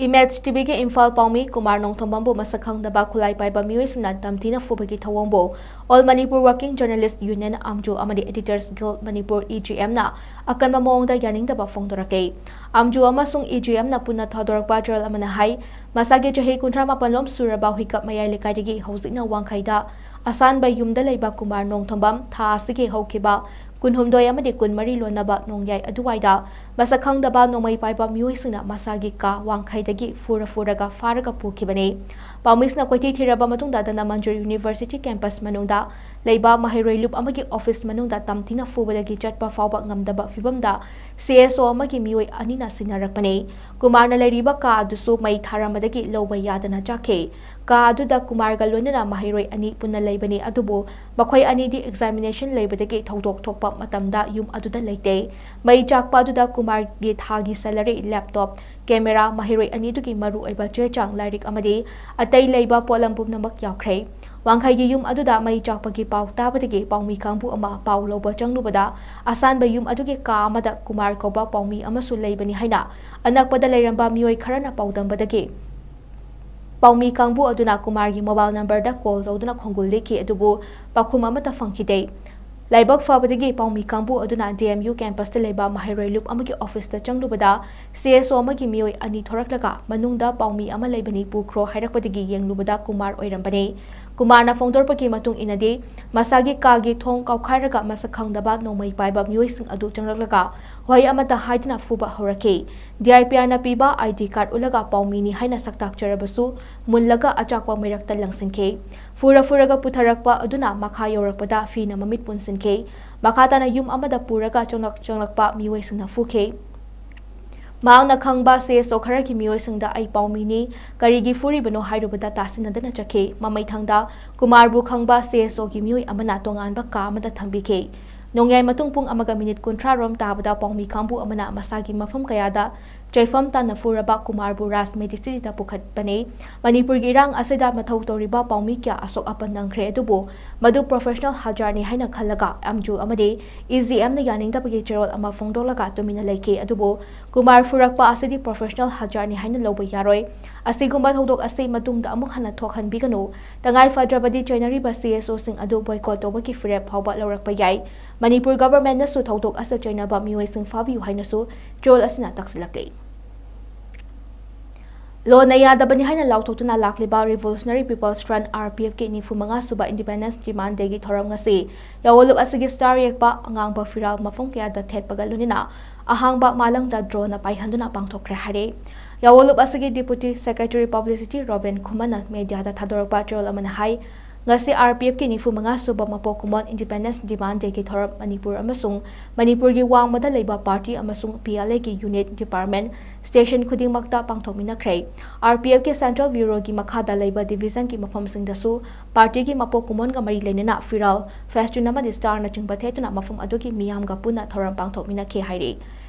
Image TVꯒꯤ ꯏꯝꯐꯥꯜ ꯄꯥꯎꯃꯤ ꯀꯨꯃꯥꯔ ꯅꯣꯡꯊꯣꯝꯕꯝꯕꯨ ꯃꯁꯛ ꯈꯪꯗꯕ ꯈꯨꯠꯂꯥꯏ ꯄꯥꯏꯕ ꯃꯤꯑꯣꯏꯁꯤꯡꯅ ꯇꯝꯊꯤꯅ ꯐꯨꯕꯒꯤ ꯊꯧꯑꯣꯡꯕꯨ All Manipur Working Journalist Union, ꯑꯥꯝꯖꯨ ꯑꯃꯗꯤ Editors Guild Manipur, EGMꯅ ꯑꯀꯟꯕ ꯃꯑꯣꯡꯗ ꯌꯥꯅꯤꯡꯗꯕ ꯐꯣꯡꯗꯣꯔꯛꯂꯦ꯫ ꯑꯥꯝꯖꯨ ꯑꯃꯁꯨꯡ EGMꯅ ꯄꯨꯟꯅ ꯊꯥꯗꯣꯔꯛꯄ ꯆꯦꯔꯦꯜ ꯑꯃꯅ ꯍꯥꯏ, ꯃꯁꯥꯒꯤ ꯆꯍꯤ ꯀꯨꯟꯊ꯭ꯔꯥ ꯃꯥꯄꯟ ꯂꯣꯝ ꯁꯨꯔꯕ ꯍꯨꯏꯀꯞ ꯃꯌꯥꯏ ꯂꯩꯀꯥꯏꯗꯒꯤ ꯍꯧꯖꯤꯛꯅ ꯋꯥꯡꯈꯩꯗ ꯑꯁꯥꯟꯕ ꯌꯨꯝꯗ ꯂꯩꯕ ꯀꯨꯃꯥꯔ ꯅꯣꯡꯊꯣꯝꯕꯝ ꯊꯥ ꯑꯁꯤꯒꯤ ꯍꯧꯈꯤꯕ ꯀꯨꯟꯍꯨꯝꯗꯣꯏ ꯑꯃꯗꯤ ꯀꯨꯟꯃꯔꯤ ꯂꯣꯟꯅꯕ ꯅꯣꯡꯌꯥꯏ ꯑꯗꯨꯋꯥꯏꯗ ꯃꯁꯛ ꯈꯪꯗꯕ ꯅꯣꯡꯃꯩ ꯄꯥꯏꯕ ꯃꯤꯑꯣꯏꯁꯤꯡꯅ ꯃꯁꯥꯒꯤ ꯀꯥ ꯋꯥꯡꯈꯩꯗꯒꯤ ꯐꯨꯔ ꯐꯨꯔꯒ ꯐꯥꯔꯒ ꯄꯨꯈꯤꯕꯅꯤ꯫ ꯄꯥꯎꯃꯤꯁꯤꯅ ꯀꯣꯏꯊꯤ ꯊꯤꯔꯕ ꯃꯇꯨꯡꯗ ꯙꯅꯃꯟꯖꯨꯔ ꯌꯨꯅꯤꯚꯔꯁꯤꯇꯤ ꯀꯦꯝꯄꯁ ꯃꯅꯨꯡꯗ ꯂꯩꯕ ꯃꯍꯩꯔꯣꯏ ꯂꯨꯞ ꯑꯃꯒꯤ ꯑꯣꯐꯤꯁ ꯃꯅꯨꯡꯗ ꯇꯝꯊꯤꯅ ꯐꯨꯕꯗꯒꯤ ꯆꯠꯄ ꯐꯥꯎꯕ ꯉꯝꯗꯕ ꯐꯤꯕꯝꯗ ꯁꯤ ꯑꯦꯁ ꯑꯣ ꯑꯃꯒꯤ ꯃꯤꯑꯣꯏ ꯑꯅꯤꯅ ꯁꯤꯟꯅꯔꯛꯄꯅꯤ꯫ ꯀꯨꯃꯥꯔꯅ ꯂꯩꯔꯤꯕ ꯀꯥ ꯑꯗꯨꯁꯨ ꯃꯩ ꯊꯥꯔꯝꯕꯗꯒꯤ ꯂꯧꯕ ꯌꯥꯗꯅ ꯆꯥꯛꯈꯤ꯫ ꯀꯥ ꯑꯗꯨꯗ ꯀꯨꯃꯥꯔꯒ ꯂꯣꯏꯅꯅ ꯃꯍꯩꯔꯣꯏ ꯑꯅꯤ ꯄꯨꯟꯅ ꯂꯩꯕꯅꯤ, ꯑꯗꯨꯕꯨ ꯃꯈꯣꯏ ꯑꯅꯤꯗꯤ ꯑꯦꯛꯖꯥꯃꯤꯅꯦꯁꯟ ꯂꯩꯕꯗꯒꯤ ꯊꯧꯗꯣꯛ ꯊꯣꯛꯄ ꯃꯇꯝꯗ ꯌꯨꯝ ꯑꯗꯨꯗ ꯂꯩꯇꯦ꯫ ꯃꯩ ꯆꯥꯛꯄ ꯑꯗꯨꯗ ꯀꯨꯃꯥꯔꯒꯤ ꯊꯥꯒꯤ ꯁꯦꯂꯔꯤ, ꯂꯦꯞꯇꯣꯞ, ꯀꯦꯃꯦꯔꯥ, ꯃꯍꯩꯔꯣꯏ ꯑꯅꯤꯗꯨꯒꯤ ꯃꯔꯨꯑꯣꯏꯕ ꯆꯦ ꯆꯥꯡ, ꯂꯥꯏꯔꯤꯛ ꯑꯃꯗꯤ ꯑꯇꯩ ꯂꯩꯕ ꯄꯣꯠꯂꯝ ꯄꯨꯝꯅꯃꯛ ꯌꯥꯎꯈ꯭ꯔꯦ꯫ ꯋꯥꯡꯈꯩꯒꯤ ꯌꯨꯝ ꯑꯗꯨꯗ ꯃꯩ ꯆꯥꯛꯄꯒꯤ ꯄꯥꯎ ꯇꯥꯕꯗꯒꯤ ꯄꯥꯎꯃꯤ ꯀꯥꯡꯕꯨ ꯑꯃ ꯄꯥꯎ ꯂꯧꯕ ꯆꯪꯂꯨꯕꯗ, ꯑꯁꯥꯟꯕ ꯌꯨꯝ ꯑꯗꯨꯒꯤ ꯀꯥ ꯑꯃꯗ ꯀꯨꯃꯥꯔ ꯀꯧꯕ ꯄꯥꯎꯃꯤ ꯑꯃꯁꯨ ꯂꯩꯕꯅꯤ ꯍꯥꯏꯅ ꯑꯅꯛꯄꯗ ꯂꯩꯔꯝꯕ ꯃꯤꯑꯣꯏ ꯈꯔꯅ ꯄꯥꯎꯗꯝꯕꯗꯒꯤ ꯄꯥꯎꯃꯤ ꯀꯥꯡꯕꯨ ꯑꯗꯨꯅ ꯀꯨꯃꯥꯔꯒꯤ ꯃꯣꯕꯥꯏꯜ ꯅꯝꯕꯔꯗ ꯀꯣꯜ ꯇꯧꯗꯨꯅ ꯈꯣꯡꯒꯨꯜ ꯂꯤꯈꯤ, ꯑꯗꯨꯕꯨ ꯄꯥꯎꯈꯨꯝ ꯑꯃꯠꯇ ꯐꯪꯈꯤꯗꯦ꯫ ꯂꯥꯏꯕꯛ ꯐꯕꯗꯒꯤ ꯄꯥꯎꯃꯤ ꯀꯥꯡꯕꯨ ꯑꯗꯨꯅ ꯗꯤ ꯑꯦꯝ ꯌꯨ ꯀꯦꯝꯄꯁꯇ ꯂꯩꯕ ꯃꯍꯩꯔꯣꯏ ꯂꯨꯞ ꯑꯃꯒꯤ ꯑꯣꯐꯤꯁꯇ ꯆꯪꯂꯨꯕꯗ, ꯁꯤ ꯑꯦꯁ ꯑꯣ ꯑꯃꯒꯤ ꯃꯤꯑꯣꯏ ꯑꯅꯤ ꯊꯣꯔꯛꯂꯒ, "ꯃꯅꯨꯡꯗ ꯄꯥꯎꯃꯤ ꯑꯃ ꯂꯩꯕꯅꯤ, ꯄꯨꯈ꯭ꯔꯣ" ꯍꯥꯏꯔꯛꯄꯗꯒꯤ ꯌꯦꯡꯂꯨꯕꯗ ꯀꯨꯃꯥꯔ ꯑꯣꯏꯔꯝꯕꯅꯤ꯫ ꯀꯨꯃꯥꯔꯅ ꯐꯣꯡꯗꯣꯔꯛꯄꯒꯤ ꯃꯇꯨꯡ ꯏꯟꯅꯗꯤ, ꯃꯁꯥꯒꯤ ꯀꯥꯒꯤ ꯊꯣꯡ ꯀꯥꯎꯈꯥꯏꯔꯒ ꯃꯁꯛ ꯈꯪꯗꯕ ꯅꯣꯡꯃꯩ ꯄꯥꯏꯕ ꯃꯤꯑꯣꯏꯁꯤꯡ ꯑꯗꯨ ꯆꯪꯂꯛꯂꯒ ꯋꯥꯍꯩ ꯑꯃꯠꯇ ꯍꯥꯏꯗꯅ ꯐꯨꯕ ꯍꯧꯔꯛꯈꯤ꯫ ꯗꯤ ꯑꯥꯏ ꯄꯤ ꯑꯥꯔꯅ ꯄꯤꯕ ꯑꯥꯏ ꯗꯤ ꯀꯥꯔꯗ ꯎꯠꯂꯒ ꯄꯥꯎꯃꯤꯅꯤ ꯍꯥꯏꯅ ꯁꯛꯇꯥꯛꯆꯔꯕꯁꯨ, ꯃꯨꯜꯂꯒ ꯑꯆꯥꯛꯄ ꯃꯩꯔꯛꯇ ꯂꯪꯁꯤꯟꯈꯤ꯫ ꯐꯨꯔ ꯐꯨꯔꯒ ꯄꯨꯊꯔꯛꯄ ꯑꯗꯨꯅ ꯃꯈꯥ ꯌꯧꯔꯛꯄꯗ ꯐꯤꯅ ꯃꯃꯤꯠ ꯄꯨꯟꯁꯤꯟꯈꯤ꯫ ꯃꯈꯥ ꯇꯥꯅ ꯌꯨꯝ ꯑꯃꯗ ꯄꯨꯔꯒ ꯆꯪꯂꯛ ꯆꯪꯂꯛꯄ ꯃꯤꯑꯣꯏꯁꯤꯡꯅ ꯐꯨꯈꯤ꯫ ꯃꯍꯥꯛꯅ ꯈꯪꯕ ꯁꯤ ꯑꯦꯁ ꯑꯣ ꯈꯔꯒꯤ ꯃꯤꯑꯣꯏꯁꯤꯡꯗ "ꯑꯩ ꯄꯥꯎꯃꯤꯅꯤ, ꯀꯔꯤꯒꯤ ꯐꯨꯔꯤꯕꯅꯣ?" ꯍꯥꯏꯔꯨꯕꯗ ꯇꯥꯁꯤꯟꯅꯗꯅ ꯆꯠꯈꯤ꯫ ꯃꯃꯩꯊꯪꯗ ꯀꯨꯃꯥꯔꯕꯨ ꯈꯪꯕ ꯁꯤ ꯑꯦꯁ ꯑꯣꯒꯤ ꯃꯤꯑꯣꯏ ꯑꯃꯅ ꯇꯣꯉꯥꯟꯕ ꯀꯥ ꯑꯃꯗ ꯊꯝꯕꯤꯈꯤ꯫ ꯅꯣꯡꯌꯥꯏ ꯃꯇꯨꯡ ꯄꯨꯡ ꯑꯃꯒ ꯃꯤꯅꯤꯠ ꯀꯨꯟꯊ꯭ꯔꯥ ꯔꯣꯝ ꯇꯥꯕꯗ ꯄꯥꯎꯃꯤ ꯀꯥꯡꯕꯨ ꯑꯃꯅ ꯃꯁꯥꯒꯤ ꯃꯐꯝ ꯀꯌꯥꯗ ꯆꯩꯐꯝ ꯇꯥꯅ ꯐꯨꯔꯕ ꯀꯨꯃꯥꯔꯕꯨ ꯔꯥꯖ ꯃꯦꯗꯤꯁꯤꯇꯤꯗ ꯄꯨꯈꯠꯄꯅꯤ꯫ ꯃꯅꯤꯄꯨꯔꯒꯤ ꯏꯔꯥꯡ ꯑꯁꯤꯗ ꯃꯊꯧ ꯇꯧꯔꯤꯕ ꯄꯥꯎꯃꯤ ꯀꯌꯥ ꯑꯁꯣꯛ ꯑꯄꯟ ꯅꯪꯈ꯭ꯔꯦ, ꯑꯗꯨꯕꯨ ꯃꯗꯨ ꯄ꯭ꯔꯣꯐꯦꯁꯅꯦꯜ ꯍꯖꯥꯔꯅꯤ ꯍꯥꯏꯅ ꯈꯜꯂꯒ ꯑꯦꯝ ꯖꯨ ꯑꯃꯗꯤ ꯏ ꯖꯤ ꯑꯦꯝꯅ ꯌꯥꯅꯤꯡꯗꯕꯒꯤ ꯆꯦꯔꯣꯜ ꯑꯃ ꯐꯣꯡꯗꯣꯛꯂꯒ ꯇꯨꯃꯤꯟꯅ ꯂꯩꯈꯤ꯫ ꯑꯗꯨꯕꯨ ꯀꯨꯃꯥꯔ ꯐꯨꯔꯛꯄ ꯑꯁꯤꯗꯤ ꯄ꯭ꯔꯣꯐꯦꯁꯅꯦꯜ ꯍꯖꯥꯔꯅꯤ ꯍꯥꯏꯅ ꯂꯧꯕ ꯌꯥꯔꯣꯏ꯫ ꯑꯁꯤꯒꯨꯝꯕ ꯊꯧꯗꯣꯛ ꯑꯁꯤ ꯃꯇꯨꯡꯗ ꯑꯃꯨꯛ ꯍꯟꯅ ꯊꯣꯛꯍꯟꯕꯤꯒꯅꯨ꯫ ꯇꯉꯥꯏ ꯐꯗ꯭ꯔꯕꯗꯤ ꯆꯩꯅꯔꯤꯕ ꯁꯤ ꯑꯦꯁ ꯑꯣꯁꯤꯡ ꯑꯗꯨ ꯕꯣꯏꯀꯣꯠ ꯇꯧꯕꯒꯤ ꯐꯤꯔꯦꯞ ꯐꯥꯎꯕ ꯂꯧꯔꯛꯄ ꯌꯥꯏ꯫ ꯃꯅꯤꯄꯨꯔ ꯒꯚꯔꯟꯃꯦꯟꯠꯅꯁꯨ ꯊꯧꯗꯣꯛ ꯑꯁꯤꯗ ꯆꯩꯅꯕ ꯃꯤꯑꯣꯏꯁꯤꯡ ꯐꯥꯕꯤꯌꯨ ꯍꯥꯏꯅꯁꯨ ꯆꯦꯔꯣꯜ ꯑꯁꯤꯅ ꯇꯛꯁꯤꯜꯂꯛꯂꯤ꯫ ꯂꯣꯟꯅ ꯌꯥꯗꯕꯅꯤ ꯍꯥꯏꯅ ꯂꯥꯎꯊꯣꯛꯇꯨꯅ ꯂꯥꯛꯂꯤꯕ Revolutionary People's Front, R P F, ꯀꯤ ꯅꯤꯐꯨ ꯃꯉꯥ ꯁꯨꯕ Independence Demand Day ꯒꯤ ꯊꯧꯔꯝ ꯉꯁꯤ ꯌꯥꯑꯣꯟꯂꯨꯞ ꯑꯁꯤꯒꯤ ꯁ꯭ꯇꯥꯔ ꯌꯦꯛꯄ, ꯑꯉꯥꯡꯕ ꯐꯤꯔꯥꯜ ꯃꯐꯝ ꯀꯌꯥꯗ ꯊꯦꯠꯄꯒ ꯂꯣꯏꯅꯅ ꯑꯍꯥꯡꯕ ꯃꯥꯂꯪꯗ ꯗ꯭ꯔꯣꯟꯅ ꯄꯥꯏꯍꯟꯗꯨꯅ ꯄꯥꯡꯊꯣꯛꯈ꯭ꯔꯦ ꯍꯥꯏꯔꯦ꯫ ꯌꯥꯋꯣꯂꯨꯞ ꯑꯁꯤꯒꯤ Deputy Secretary Publicity ꯔꯣꯕꯤꯟ ꯈꯨꯃꯟꯅ ꯃꯦꯗꯤꯌꯥꯗ ꯊꯥꯗꯣꯔꯛꯄ ꯆꯦꯔꯣꯜ ꯑꯃꯅ ꯍꯥꯏ, ꯉꯁꯤ ꯑꯥꯔ ꯄꯤ ꯑꯦꯐꯀꯤ ꯅꯤꯐꯨ ꯃꯉꯥ ꯁꯨꯕ ꯃꯄꯣꯛ ꯀꯨꯝꯑꯣꯟ Independence Demand Dayꯒꯤ ꯊꯧꯔꯝ ꯃꯅꯤꯄꯨꯔ ꯑꯃꯁꯨꯡ ꯃꯅꯤꯄꯨꯔꯒꯤ ꯋꯥꯡꯃꯗ ꯂꯩꯕ ꯄꯥꯔꯇꯤ ꯑꯃꯁꯨꯡ ꯄꯤ ꯑꯦꯜ ꯑꯦꯒꯤ ꯌꯨꯅꯤꯠ, ꯗꯤꯄꯥꯔꯠꯃꯦꯟ, ꯁ꯭ꯇꯦꯁꯟ ꯈꯨꯗꯤꯡꯃꯛꯇ ꯄꯥꯡꯊꯣꯛꯃꯤꯟꯅꯈ꯭ꯔꯦ꯫ ꯑꯥꯔ ꯄꯤ ꯑꯦꯐꯀꯤ Central Bureauꯒꯤ ꯃꯈꯥꯗ ꯂꯩꯕ ꯗꯤꯚꯤꯖꯟꯒꯤ ꯃꯐꯝꯁꯤꯡꯗꯁꯨ ꯄꯥꯔꯇꯤꯒꯤ ꯃꯄꯣꯛ ꯀꯨꯝꯑꯣꯟꯒ ꯃꯔꯤ ꯂꯩꯅꯅ ꯐꯤꯔꯥꯜ, ꯐꯦꯁꯇꯨꯟ ꯑꯃꯗꯤ ꯁ꯭ꯇꯥꯔꯅꯆꯤꯡꯕ ꯊꯦꯠꯇꯨꯅ ꯃꯐꯝ ꯑꯗꯨꯒꯤ ꯃꯤꯌꯥꯝꯒ ꯄꯨꯟꯅ ꯊꯧꯔꯝ ꯄꯥꯡꯊꯣꯛꯃꯤꯟꯅꯈꯤ ꯍꯥꯏꯔꯤ꯫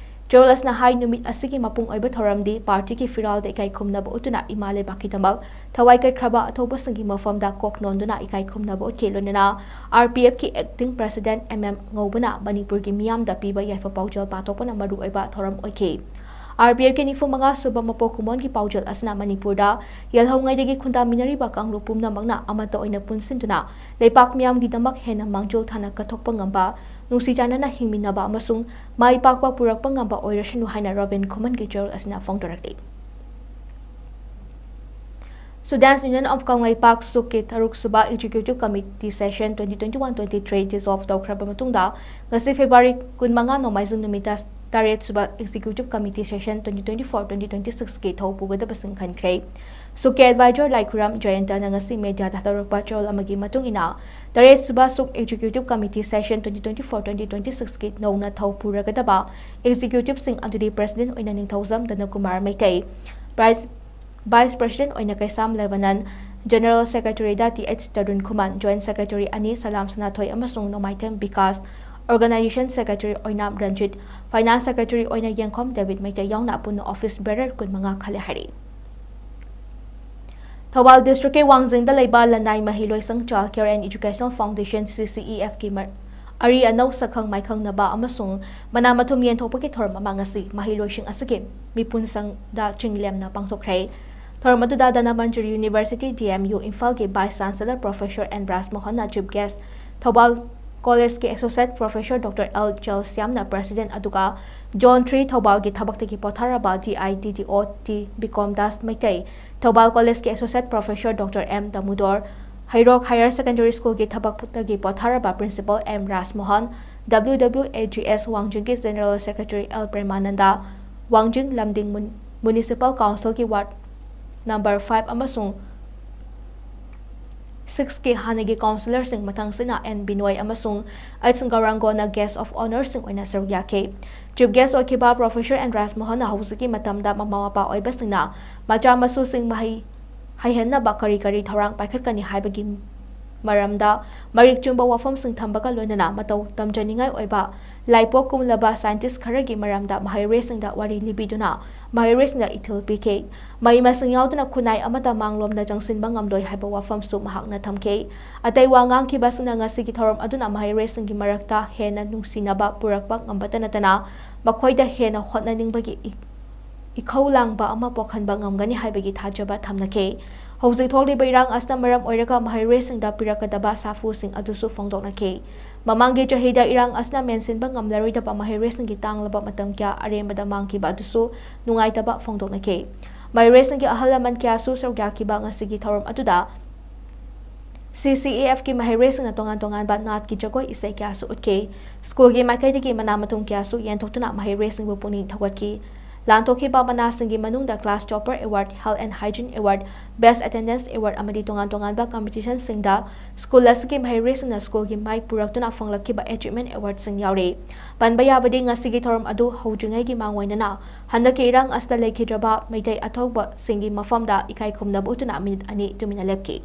ꯆꯦꯔꯣꯜ ꯑꯁꯤꯅ ꯍꯥꯏ, ꯅꯨꯃꯤꯠ ꯑꯁꯤꯒꯤ ꯃꯄꯨꯡ ꯑꯣꯏꯕ ꯊꯧꯔꯝꯗꯤ ꯄꯥꯔꯇꯤꯒꯤ ꯐꯤꯔꯥꯜꯗ ꯏꯀꯥꯏ ꯈꯨꯝꯅꯕ ꯎꯠꯇꯨꯅ ꯏꯃꯥ ꯂꯩꯕꯥꯛꯀꯤꯗꯃꯛ ꯊꯋꯥꯏ ꯀꯠꯈ꯭ꯔꯕ ꯑꯊꯧꯕꯁꯤꯡꯒꯤ ꯃꯐꯝꯗ ꯀꯣꯛ ꯅꯣꯟꯗꯨꯅ ꯏꯀꯥꯏ ꯈꯨꯝꯅꯕ ꯎꯠꯈꯤ꯫ ꯂꯣꯏꯅꯅ ꯑꯥꯔ ꯄꯤ ꯑꯦꯐꯀꯤ Acting President ꯑꯦꯝ ꯑꯦꯝ ꯉꯧꯕꯅ ꯃꯅꯤꯄꯨꯔꯒꯤ ꯃꯤꯌꯥꯝꯗ ꯄꯤꯕ ꯌꯥꯏꯐ ꯄꯥꯎꯖꯦꯜ ꯄꯥꯊꯣꯛꯄꯅ ꯃꯔꯨꯑꯣꯏꯕ ꯊꯧꯔꯝ ꯑꯣꯏꯈꯤ꯫ ꯑꯥꯔ ꯄꯤ ꯑꯦꯐꯀꯤ ꯅꯤꯐꯨ ꯃꯉꯥ ꯁꯨꯕ ꯃꯄꯣꯛ ꯀꯨꯝꯑꯣꯟꯒꯤ ꯄꯥꯎꯖꯦꯜ ꯑꯁꯤꯅ ꯃꯅꯤꯄꯨꯔꯗ ꯌꯦꯜꯍꯧꯉꯩꯗꯒꯤ ꯈꯨꯟꯗꯥꯃꯤꯟꯅꯔꯤꯕ ꯀꯥꯡꯂꯨꯞ ꯄꯨꯝꯅꯃꯛꯅ ꯑꯃꯠꯇ ꯑꯣꯏꯅ ꯄꯨꯟꯁꯤꯟꯗꯨꯅ ꯂꯩꯄꯥꯛ ꯃꯤꯌꯥꯝꯒꯤꯗꯃꯛ ꯍꯦꯟꯅ ꯃꯥꯡꯖꯤꯜ ꯊꯥꯅ ꯀꯠꯊꯣꯛꯄ ꯉꯝꯕ, ꯅꯨꯡꯁꯤ ꯆꯥꯟꯅꯅ ꯍꯤꯡꯃꯤꯟꯅꯕ ꯑꯃꯁꯨꯡ ꯃꯥꯏ ꯄꯥꯛꯄ ꯄꯨꯔꯛꯄ ꯉꯝꯕ ꯑꯣꯏꯔꯁꯅꯨ ꯍꯥꯏꯅ ꯔꯣꯕꯤꯟ ꯈꯨꯃꯟꯒꯤ ꯆꯦꯔꯣꯜ ꯑꯁꯤꯅ ꯐꯣꯡꯗꯣꯔꯛꯂꯤ꯫ Students Union of ꯀꯪꯂꯩꯄꯥꯛ, ꯁꯨꯛꯀꯤ ꯇꯔꯨꯛ ꯁꯨꯕ Executive Committee Session twenty twenty-one twenty-three dissolve ꯇꯧꯈ꯭ꯔꯕ ꯃꯇꯨꯡꯗ, ꯉꯁꯤ February ꯀꯨꯟꯃꯉꯥ ꯅꯣꯡꯃꯥꯏꯖꯤꯡ ꯅꯨꯃꯤꯠꯇ ꯇꯔꯦꯠ ꯁꯨꯕ Executive Committee Session twenty twenty-four twenty twenty-six ꯀꯤ ꯊꯧ ꯄꯨꯒꯗꯕꯁꯤꯡ ꯈꯟꯈ꯭ꯔꯦ꯫ ꯁꯨꯛꯀꯤ Advisor ꯂꯥꯏꯈꯨꯔꯝ ꯖꯌꯟꯇꯅ ꯉꯁꯤ ꯃꯦꯗꯤꯌꯥꯗ ꯊꯥꯗꯣꯔꯛꯄ ꯆꯦꯔꯣꯜ ꯑꯃꯒꯤ ꯃꯇꯨꯡ ꯏꯟꯅ, ꯇꯔꯦꯠ ꯁꯨꯕ ꯁꯨꯛ Executive Committee Session twenty twenty-four twenty twenty-six ꯀꯤ ꯅꯧꯅ ꯊꯧ ꯄꯨꯔꯒꯗꯕ Executive ꯁꯤꯡ ꯑꯗꯨꯗꯤ President ꯑꯣꯏꯅ ꯅꯤꯡꯊꯧꯖꯝ ꯗꯅꯀꯨꯃꯥꯔ ꯃꯩꯇꯩ, Vice Vice President ꯑꯣꯏꯅ ꯀꯩꯁꯥꯝ ꯂꯦꯕꯅꯟ, General Secretary ꯗ ꯇꯤ ꯑꯩꯆ ꯇꯔꯨꯟ ꯈꯨꯃꯟ, Joint Secretary ꯑꯅꯤ ꯁꯂꯥꯝ ꯁꯅꯥꯊꯣꯏ ꯑꯃꯁꯨꯡ ꯅꯣꯡꯃꯥꯏꯊꯦꯝ ꯕꯤꯀꯥꯁ, Organization Secretary ꯑꯣꯏꯅ ꯔꯟꯖꯤꯠ, Finance Secretary ꯑꯣꯏꯅ ꯌꯦꯡꯈꯣꯝ ꯗꯦꯕꯤꯠ ꯃꯩꯇꯩ ꯌꯥꯎꯅ ꯑꯄꯨꯟꯅ Office Bearer ꯀꯨꯟꯃꯉꯥ ꯈꯜꯂꯦ ꯍꯥꯏꯔꯤ꯫ ꯊꯧꯕꯥꯜ District ꯀꯤ ꯋꯥꯡꯖꯤꯡꯗ ꯂꯩꯕ ꯂꯅꯥꯏ ꯃꯍꯩꯂꯣꯏꯁꯪ Child Care and Educational Foundation C C E F ꯀꯤ ꯃꯔ-, ꯑꯔꯤ ꯑꯅꯧ ꯁꯛꯈꯪ ꯃꯥꯏꯈꯪꯅꯕ ꯑꯃꯁꯨꯡ ꯃꯅꯥ ꯃꯊꯨꯝ ꯌꯦꯟꯊꯣꯛꯄꯒꯤ ꯊꯧꯔꯝ ꯑꯃ ꯉꯁꯤ ꯃꯍꯩꯂꯣꯏꯁꯤꯡ ꯑꯁꯤꯒꯤ ꯃꯤꯄꯨꯟꯁꯪꯗ ꯆꯤꯡꯂꯦꯝꯅ ꯄꯥꯡꯊꯣꯛꯈ꯭ꯔꯦ꯫ ꯊꯧꯔꯝ ꯑꯗꯨꯗ Dhanamanjuri University D M U ꯏꯝꯐꯥꯜꯒꯤ Vice Chancellor Professor ꯑꯦꯟ ꯔꯥꯖꯃꯣꯍꯟꯅ Chief Guest, ꯊꯧꯕꯥꯜ College ꯀꯤ Associate Professor Doctor ꯑꯦꯜ ꯖꯜꯁ꯭ꯌꯥꯝꯅ President, ꯑꯗꯨꯒ Zone three ꯊꯧꯕꯥꯜꯒꯤ ꯊꯕꯛꯇꯒꯤ ꯄꯣꯊꯥꯔꯕ D I D D O T Bikom Das Meitei, Thoubal College ꯀꯤ Associate Professor Doctor M Damodar, Heirok Higher Secondary School ꯒꯤ ꯊꯕꯛꯇꯒꯤ ꯄꯣꯊꯥꯔꯕ Principal M Rajmohan, W W A G S ꯋꯥꯡꯖꯤꯡꯒꯤ General Secretary L ꯄ꯭ꯔꯦꯃꯥꯅꯟꯗ, ꯋꯥꯡꯖꯤꯡ ꯂꯝꯗꯤꯡ ꯃꯨꯟ-, Municipal Councilꯒꯤ Ward number five ꯑꯃꯁꯨꯡ sixꯀꯤ ꯍꯥꯟꯅꯒꯤ councillorꯁꯤꯡ ꯃꯊꯪꯁꯤꯅ N ꯕꯤꯅꯣꯏ ꯑꯃꯁꯨꯡ H ꯒꯧꯔꯥꯡꯒꯣꯅ guest of honourꯁꯤꯡ ꯑꯣꯏꯅ ꯁꯔꯨꯛ ꯌꯥꯈꯤ꯫ Chief guest ꯑꯣꯏꯈꯤꯕ Professor N ꯔꯥꯖꯃꯣꯍꯟꯅ ꯍꯧꯖꯤꯛꯀꯤ ꯃꯇꯝꯗ ꯃꯃꯥ ꯃꯄꯥ ꯑꯣꯏꯕꯁꯤꯡꯅ ꯃꯆꯥ ꯃꯁꯨꯁꯤꯡ ꯃꯍꯩ ꯍꯩꯍꯟꯅꯕ ꯀꯔꯤ ꯀꯔꯤ ꯊꯧꯔꯥꯡ ꯄꯥꯏꯈꯠꯀꯅꯤ ꯍꯥꯏꯕꯒꯤ ꯃꯔꯝꯗ ꯃꯔꯤꯛ ꯆꯨꯝꯕ ꯋꯥꯐꯝꯁꯤꯡ ꯊꯝꯕꯒ ꯂꯣꯏꯅꯅ ꯃꯇꯧ ꯇꯝꯖꯅꯤꯡꯉꯥꯏ ꯑꯣꯏꯕ ꯂꯥꯏꯄꯣꯛ ꯀꯨꯝꯂꯕ scientist ꯈꯔꯒꯤ ꯃꯔꯝꯗ ꯃꯍꯩꯔꯣꯏꯁꯤꯡꯗ ꯋꯥꯔꯤ ꯂꯤꯕꯤꯗꯨꯅ ꯃꯍꯩꯔꯣꯏꯁꯤꯡꯗ ꯏꯊꯤꯜ ꯄꯤꯈꯤ꯫ ꯃꯍꯩ ꯃꯁꯤꯡ ꯌꯥꯎꯗꯅ ꯈꯨꯟꯅꯥꯏ ꯑꯃꯠꯇ ꯃꯥꯡꯂꯣꯝꯗ ꯆꯪꯁꯤꯟꯕ ꯉꯝꯂꯣꯏ ꯍꯥꯏꯕ ꯋꯥꯐꯝꯁꯨ ꯃꯍꯥꯛꯅ ꯊꯝꯈꯤ꯫ ꯑꯇꯩ ꯋꯥ ꯉꯥꯡꯈꯤꯕꯁꯤꯡꯅ ꯉꯁꯤꯒꯤ ꯊꯧꯔꯝ ꯑꯗꯨꯅ ꯃꯍꯩꯔꯣꯏꯁꯤꯡꯒꯤ ꯃꯔꯛꯇ ꯍꯦꯟꯅ ꯅꯨꯡꯁꯤꯅꯕ ꯄꯨꯔꯛꯄ ꯉꯝꯕꯇ ꯅꯠꯇꯅ ꯃꯈꯣꯏꯗ ꯍꯦꯟꯅ ꯍꯣꯠꯅꯅꯤꯡꯕꯒꯤ ꯏ-, ꯏꯈꯧ ꯂꯥꯡꯕ ꯑꯃ ꯄꯣꯛꯍꯟꯕ ꯉꯝꯒꯅꯤ ꯍꯥꯏꯕꯒꯤ ꯊꯥꯖꯕ ꯊꯝꯅꯈꯤ꯫ ꯍꯧꯖꯤꯛ ꯊꯣꯛꯂꯤꯕ ꯏꯔꯥꯡ ꯑꯁꯤꯅ ꯃꯔꯝ ꯑꯣꯏꯔꯒ ꯃꯍꯩꯔꯣꯏꯁꯤꯡꯗ ꯄꯤꯔꯛꯀꯗꯕ ꯁꯥꯐꯨꯁꯤꯡ ꯑꯗꯨꯁꯨ ꯐꯣꯡꯗꯣꯛꯅꯈꯤ꯫ ꯃꯃꯥꯡꯒꯤ ꯆꯍꯤꯗ ꯏꯔꯥꯡ ꯑꯁꯤꯅ ꯃꯦꯟꯁꯤꯟꯕ ꯉꯝꯂꯔꯣꯏꯗꯕ ꯃꯍꯩꯔꯣꯏꯁꯤꯡꯒꯤ ꯇꯥꯡꯂꯕ ꯃꯇꯝ ꯀꯌꯥ ꯑꯔꯦꯝꯕꯗ ꯃꯥꯡꯈꯤꯕ ꯑꯗꯨꯁꯨ ꯅꯨꯡꯉꯥꯏꯇꯕ ꯐꯣꯡꯗꯣꯛꯅꯈꯤ꯫ ꯃꯍꯩꯔꯣꯏꯁꯤꯡꯒꯤ ꯑꯍꯜ ꯂꯃꯟ ꯀꯌꯥꯁꯨ ꯁꯔꯨꯛ ꯌꯥꯈꯤꯕ ꯉꯁꯤꯒꯤ ꯊꯧꯔꯝ ꯑꯗꯨꯗ C C A Fꯀꯤ ꯃꯍꯩꯔꯣꯏꯁꯤꯡꯅ ꯇꯣꯉꯥꯟ ꯇꯣꯉꯥꯟꯕ ꯅꯥꯠꯀꯤ ꯖꯒꯣꯏ ꯏꯁꯩ ꯀꯌꯥꯁꯨ ꯎꯠꯈꯤ꯫ ꯁ꯭ꯀꯨꯜꯒꯤ ꯃꯥꯏꯀꯩꯗꯒꯤ ꯃꯅꯥ ꯃꯊꯨꯝ ꯀꯌꯥꯁꯨ ꯌꯦꯟꯊꯣꯛꯇꯨꯅ ꯃꯍꯩꯔꯣꯏꯁꯤꯡꯕꯨ ꯄꯨꯛꯅꯤꯡ ꯊꯧꯒꯠꯈꯤ꯫ ꯂꯥꯟꯊꯣꯛꯈꯤꯕ ꯃꯅꯥꯁꯤꯡꯒꯤ ꯃꯅꯨꯡꯗ Class Topper Award, Health and Hygiene Award, Best Attendance Award ꯑꯃꯗꯤ ꯇꯣꯉꯥꯟ ꯇꯣꯉꯥꯟꯕ competitionꯁꯤꯡꯗ ꯁ꯭ꯀꯨꯜ ꯑꯁꯤꯒꯤ ꯃꯍꯩꯔꯣꯏꯁꯤꯡꯅ ꯁ꯭ꯀꯨꯜꯒꯤ ꯃꯥꯏ ꯄꯨꯔꯛꯇꯨꯅ ꯐꯪꯂꯛꯈꯤꯕ achievement awardꯁꯤꯡ ꯌꯥꯎꯔꯤ꯫ ꯄꯟꯕ ꯌꯥꯕꯗꯤ ꯉꯁꯤꯒꯤ ꯊꯧꯔꯝ ꯑꯗꯨ ꯍꯧꯗ꯭ꯔꯤꯉꯩꯒꯤ ꯃꯥꯡꯑꯣꯏꯅꯅ ꯍꯟꯗꯛꯀꯤ ꯏꯔꯥꯡ ꯑꯁꯤꯗ ꯂꯩꯈꯤꯗ꯭ꯔꯕ ꯃꯩꯇꯩ ꯑꯊꯧꯕꯁꯤꯡꯒꯤ ꯃꯐꯝꯗ ꯏꯀꯥꯏ ꯈꯨꯝꯅꯕ ꯎꯠꯇꯨꯅ ꯃꯤꯅꯤꯠ ꯑꯅꯤ ꯇꯨꯃꯤꯟꯅ ꯂꯦꯞꯈꯤ꯫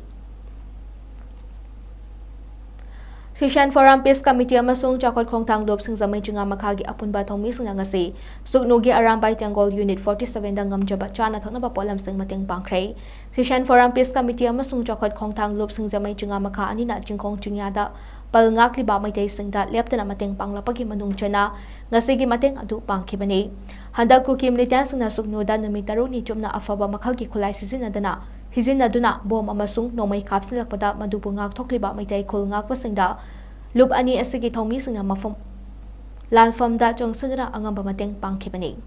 Session Forum, Peace Committee ꯑꯃꯁꯨꯡ ꯆꯥꯎꯈꯠ ꯈꯣꯡꯊꯥꯡ ꯂꯨꯞ ꯁꯤꯡꯖꯃꯩ ꯆꯤꯉꯥ ꯃꯈꯥꯒꯤ ꯑꯄꯨꯟꯕ ꯊꯧꯃꯤꯁꯤꯡꯅ ꯉꯁꯤ ꯁꯨꯛꯅꯨꯒꯤ ꯑꯔꯥꯝꯕꯥꯏ ꯇꯦꯡꯒꯣꯜ Unit forty sevenꯗ ꯉꯝꯖꯕ ꯆꯥꯅ ꯊꯛꯅꯕ ꯄꯣꯠꯂꯝꯁꯤꯡ ꯃꯇꯦꯡ ꯄꯥꯡꯈ꯭ꯔꯦ꯫ Session Forum, Peace Committee ꯑꯃꯁꯨꯡ ꯆꯥꯎꯈꯠ ꯈꯣꯡꯊꯥꯡ ꯂꯨꯞ ꯁꯤꯡꯖꯃꯩ ꯆꯤꯉꯥ ꯃꯈꯥ ꯑꯅꯤꯅ ꯆꯤꯡꯈꯣꯡ ꯆꯤꯡꯌꯥꯗ ꯄꯜ ꯉꯥꯛꯂꯤꯕ ꯃꯩꯇꯩꯁꯤꯡꯗ ꯂꯦꯞꯇꯅ ꯃꯇꯦꯡ ꯄꯥꯡꯂꯛꯄꯒꯤ ꯃꯅꯨꯡ ꯆꯟꯅ ꯉꯁꯤꯒꯤ ꯃꯇꯦꯡ ꯑꯗꯨ ꯄꯥꯡꯈꯤꯕꯅꯤ꯫ ꯍꯟꯗꯛ ꯀꯨꯀꯤ militantꯁꯤꯡꯅ ꯁꯨꯛꯅꯨꯗ ꯅꯨꯃꯤꯠ ꯇꯔꯨꯛꯅꯤ ꯆꯨꯞꯅ ꯑꯐꯕ ꯃꯈꯜꯒꯤ ꯈꯨꯠꯂꯥꯏ ꯁꯤꯖꯤꯟꯅꯗꯅ, ꯁꯤꯖꯤꯟꯅꯗꯨꯅ ꯕꯣꯝ ꯑꯃꯁꯨꯡ ꯅꯣꯡꯃꯩ ꯀꯥꯞꯁꯤꯜꯂꯛꯄꯗ ꯃꯗꯨꯕꯨ ꯉꯥꯛꯊꯣꯛꯂꯤꯕ ꯃꯩꯇꯩ ꯈꯨꯜ ꯉꯥꯛꯄꯁꯤꯡꯗ ꯂꯨꯞ ꯑꯅꯤ ꯑꯁꯤꯒꯤ ꯊꯧꯃꯤꯁꯤꯡꯅ ꯃꯐꯝ ꯂꯥꯟꯐꯝꯗ ꯆꯪꯁꯤꯟꯗꯨꯅ ꯑꯉꯝꯕ ꯃꯇꯦꯡ ꯄꯥꯡꯈꯤꯕꯅꯤ꯫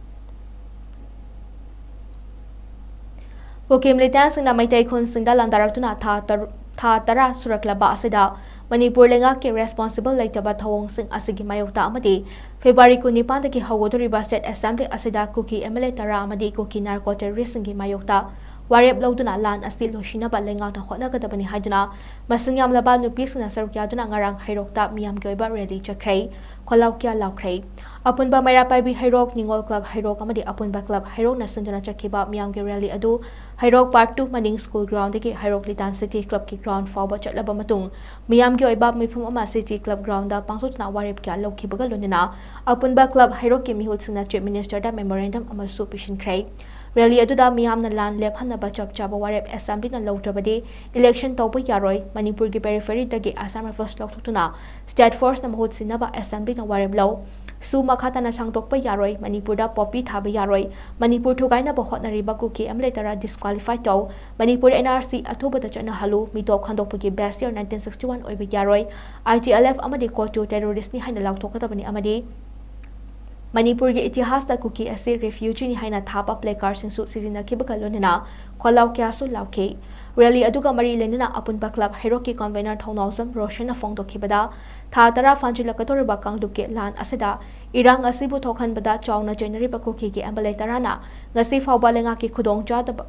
ꯀꯨꯀꯤ militantꯁꯤꯡꯅ ꯃꯩꯇꯩ ꯈꯨꯟꯁꯤꯡꯗ ꯂꯥꯟꯗꯥꯔꯛꯇꯨꯅ ꯊꯥ ꯇꯔꯨꯛ, ꯊꯥ ꯇꯔꯥ ꯁꯨꯔꯛꯂꯕ ꯑꯁꯤꯗ ꯃꯅꯤꯄꯨꯔ ꯂꯩꯉꯥꯛꯀꯤ responsible ꯂꯩꯇꯕ ꯊꯧꯑꯣꯡꯁꯤꯡ ꯑꯁꯤꯒꯤ ꯃꯥꯌꯣꯛꯇ ꯑꯃꯗꯤ February ꯀꯨꯟꯅꯤꯄꯥꯟꯗꯒꯤ ꯍꯧꯒꯗꯧꯔꯤꯕ state assembly ꯑꯁꯤꯗ ꯀꯨꯀꯤ M L A ꯇꯔꯥ ꯑꯃꯗꯤ ꯀꯨꯀꯤ narco terroristꯁꯤꯡꯒꯤ ꯃꯥꯌꯣꯛꯇ ꯋꯥꯔꯦꯞ ꯂꯧꯗꯨꯅ ꯂꯥꯟ ꯑꯁꯤ ꯂꯣꯏꯁꯤꯟꯅꯕ ꯂꯩꯉꯥꯛꯅ ꯍꯣꯠꯅꯒꯗꯕꯅꯤ ꯍꯥꯏꯗꯨꯅ ꯃꯁꯤꯡ ꯌꯥꯝꯂꯕ ꯅꯨꯄꯤꯁꯤꯡꯅ ꯁꯔꯨꯛ ꯌꯥꯗꯨꯅ ꯉꯔꯥꯡ ꯍꯩꯔꯣꯛꯇ ꯃꯤꯌꯥꯝꯒꯤ ꯑꯣꯏꯕ rally ꯆꯠꯈ꯭ꯔꯦ꯫ ꯈꯣꯜꯂꯥꯎ ꯀꯌꯥ ꯂꯥꯎꯈ꯭ꯔꯦ꯫ ꯑꯄꯨꯟꯕ ꯃꯩꯔꯥ ꯄꯥꯏꯕꯤ ꯍꯩꯔꯣꯛ, ꯅꯤꯉꯣꯜ club ꯍꯩꯔꯣꯛ ꯑꯃꯗꯤ ꯑꯄꯨꯟꯕ club ꯍꯩꯔꯣꯛꯅ ꯁꯤꯟꯗꯨꯅ ꯆꯠꯈꯤꯕ ꯃꯤꯌꯥꯝꯒꯤ rally ꯑꯗꯨ ꯍꯩꯔꯣꯛ Park two ꯃꯅꯤꯡ school groundꯗꯒꯤ ꯍꯩꯔꯣꯛ Litan City Clubꯀꯤ ground ꯐꯥꯎꯕ ꯆꯠꯂꯕ ꯃꯇꯨꯡ ꯃꯤꯌꯥꯝꯒꯤ ꯑꯣꯏꯕ ꯃꯤꯐꯝ ꯑꯃ City Club groundꯗ ꯄꯥꯡꯊꯣꯛꯇꯨꯅ ꯋꯥꯔꯦꯞ ꯀꯌꯥ ꯂꯧꯈꯤꯕꯒ ꯂꯣꯏꯅꯅ ꯑꯄꯨꯟꯕ club ꯍꯩꯔꯣꯛꯀꯤ ꯃꯤꯍꯨꯠꯁꯤꯡꯅ Chief Ministerꯗ memorandum ꯑꯃꯁꯨ ꯄꯤꯁꯤꯟꯈ꯭ꯔꯦ꯫ Rally ꯑꯗꯨꯗ ꯃꯤꯌꯥꯝꯅ ꯂꯥꯟ ꯂꯦꯞꯍꯟꯅꯕ ꯆꯞ ꯆꯥꯕ ꯋꯥꯔꯦꯞ assemblyꯅ ꯂꯧꯗ꯭ꯔꯕꯗꯤ election ꯇꯧꯕ ꯌꯥꯔꯣꯏ, ꯃꯅꯤꯄꯨꯔꯒꯤ peripheryꯗꯒꯤ Assam Rifles ꯂꯧꯊꯣꯛꯇꯨꯅ state forceꯅ ꯃꯍꯨꯠ ꯁꯤꯟꯅꯕ assemblyꯅ ꯋꯥꯔꯦꯞ ꯂꯧ, ꯁꯨ ꯃꯈꯥ ꯇꯥꯅ ꯁꯥꯡꯗꯣꯛꯄ ꯌꯥꯔꯣꯏ, ꯃꯅꯤꯄꯨꯔꯗ poppy ꯊꯥꯕ ꯌꯥꯔꯣꯏ, ꯃꯅꯤꯄꯨꯔ ꯊꯨꯒꯥꯏꯅꯕ ꯍꯣꯠꯅꯔꯤꯕ ꯀꯨꯀꯤ M L A ꯇꯔꯥ disqualify ꯇꯧ, ꯃꯅꯤꯄꯨꯔ N R C ꯑꯊꯨꯕꯗ ꯆꯠꯅꯍꯜꯂꯨ, ꯃꯤꯇꯣꯞ ꯈꯟꯗꯣꯛꯄꯒꯤ best year nineteen sixty one ꯑꯣꯏꯕ ꯌꯥꯔꯣꯏ, I T L F ꯑꯃꯗꯤ COTU terroristꯅꯤ ꯍꯥꯏꯅ ꯂꯥꯎꯊꯣꯛꯀꯗꯕꯅꯤ ꯑꯃꯗꯤ ꯃꯅꯤꯄꯨꯔꯒꯤ ꯏꯇꯤꯍꯥꯁꯇ ꯀꯨꯀꯤ ꯑꯁꯤ refugeeꯅꯤ ꯍꯥꯏꯅ ꯊꯥꯕ placardꯁꯤꯡꯁꯨ ꯁꯤꯖꯤꯟꯅꯈꯤꯕꯒ ꯂꯣꯏꯅꯅ ꯈꯣꯜꯂꯥꯎ ꯀꯌꯥꯁꯨ ꯂꯥꯎꯈꯤ꯫ Rally ꯑꯗꯨꯒ ꯃꯔꯤ ꯂꯩꯅꯅ ꯑꯄꯨꯟꯕ club ꯍꯩꯔꯣꯛꯀꯤ convener ꯊꯧꯅꯥꯎꯖꯝ ꯔꯣꯁꯟꯅ ꯐꯣꯡꯗꯣꯛꯈꯤꯕꯗ, ꯊꯥ ꯇꯔꯥ ꯐꯥꯟꯖꯤꯜꯂꯛꯀꯗꯧꯔꯤꯕ ꯀꯥꯡꯂꯨꯞꯀꯤ ꯂꯥꯟ ꯑꯁꯤꯗ ꯏꯔꯥꯡ ꯑꯁꯤꯕꯨ ꯊꯣꯛꯍꯟꯕꯗ ꯆꯥꯎꯅ ꯆꯩꯅꯔꯤꯕ ꯀꯨꯀꯤꯒꯤ M L A ꯇꯔꯥꯅ ꯉꯁꯤ ꯐꯥꯎꯕ ꯂꯩꯉꯥꯛꯀꯤ ꯈꯨꯗꯣꯡꯆꯥꯗꯕ,